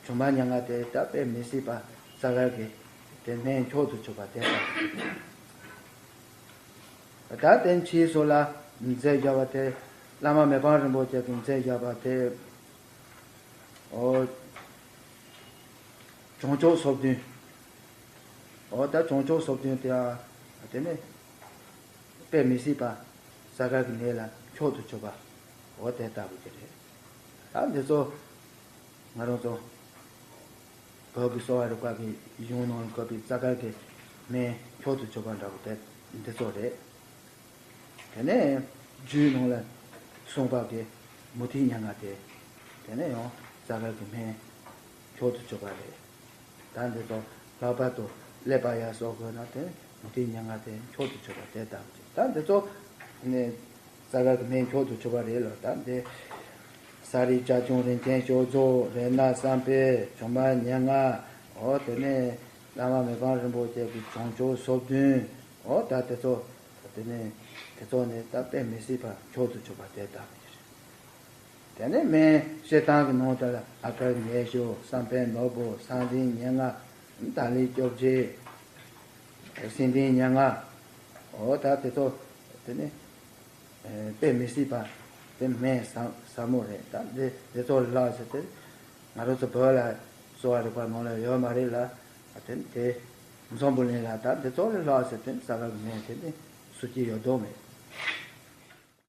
ཇོ་མར་མྱ་ངན་དེ་ད་དཔེ་མི་སྲིད་པ་རྩ་དཀར་གྱི་དེ་སྨན་མཆོག་ཏུ་གྱུར་པ་དེ་ལྟ་བུ། ད་དེ་ཕྱིས་སུ་ལ་མཛད་བཞག་པ་དེ། བླ་མ་མི་ཕམ་རིན་པོ་ཆེ་གིས་མཛད་བཞག་པ་དེ། འོ། བྱང་ཕྱོགས་སོ་བདུན། འོ་ད་བྱང་ཕྱོགས་སོ་བདུན་དེ་ཨ། དེ་ནི་དཔེ་མི་སྲིད་པ་རྩ་དཀར་གྱི་ནད་ལ་མཆོག་ཏུ་གྱུར་པ། འོ་དེ་ལྟ་བུ་ཅིག་རེད། ད་འདི་ཚོ་ང་རང་ཚོ་བོད་ཀྱི་གསོ་བ་རིག་པ་གི་གཞུང་ནང་ལ་བཀོད་པའི་རྩ་དཀར་གྱི་སྨན་མཆོག་ཏུ་གྱུར་པ་འདྲ་བོ་དེ་འདི་ཚོ་རེད། དེ་ནས་རྒྱུད་ནང་ལ་གསུངས་པ་གི་མུ་ཏིག་མྱ་ངན་དེ། དེ་ནས་ཡང་རྩ་དཀར་གྱི་སྨན་མཆོག་ཏུ་གྱུར་པ་རེད། ད་འདི་ཚོ་ལྷག་པར་དུ་ཀླད་པ་ཡར་གསོ་དགོས་ན་དེ་མུ་ཏིག་མྱ་ངན་དེ་མཆོག་ཏུ་གྱུར་པ་དེ་ལྟ་བུ་ཅིག། ད་འདི་ཚོ་ནི་རྩ་དཀར་གྱི་སྨན་མཆོག་ཏུ་གྱུར་པ་རེད་ལ། ད་འདི་ས་རིའི་བྱ་ཁྱུང་རིན་ཆེན་གཤོག་རྫོགས། རཏྣ་བསམ་འཕེལ། ཇོ་མར་མྱ་ངན། འོ་དེ་ནས་བླ་མ་མི་ཕམ་རིན་པོ་ཆེ་གི་བྱང་ཕྱོགས་སོ་བདུན། འོ་ད་དེ་ཚོ། དེ་ནས་དེ་ཚོ་ནི་ད་དཔེ་མི་སྲིད་པ་མཆོག་ཏུ་གྱུར་པ་དེ་ལྟ་བུ་ཅིག་རེད། དེ་ནས་སྨན་བཤད་སྟངས་ཀྱི་ནང་དུ་ལ་ཨ་དཀར་ངེས་ཤོག། བསམ་འཕེལ་ནོར་བུ། ས་འཛིན་མྱ་ངན། ཏཱ་ལའི་བཅོ་བརྒྱད། སེང་ལྡེང་མྱ་ངན། འོ་ད་དེ་ཚོ་དེ་ནི་དཔེ་མི་སྲིད་པ་དེ་སྨན་ཟབ་ཟབ་མོ་རེད། ད་འདི་འདི་ཚོ་ལ་ཟེར་དེ་ང་རང་ཚོ་བོད་ལ་གསོ་བ་རིག་པ་ནང་ལ་ཡོད་མ་རེད་ལ། དེ་དེ་འཛམ་བུ་གླིང་ལ་ད་འདི་ཚོ་ལ་ཟེར་དེ་རྩ་དཀར་གྱི་སྨན་དེ་ནི་སུ་གཅིག་ཡོད་མདོག་མེད།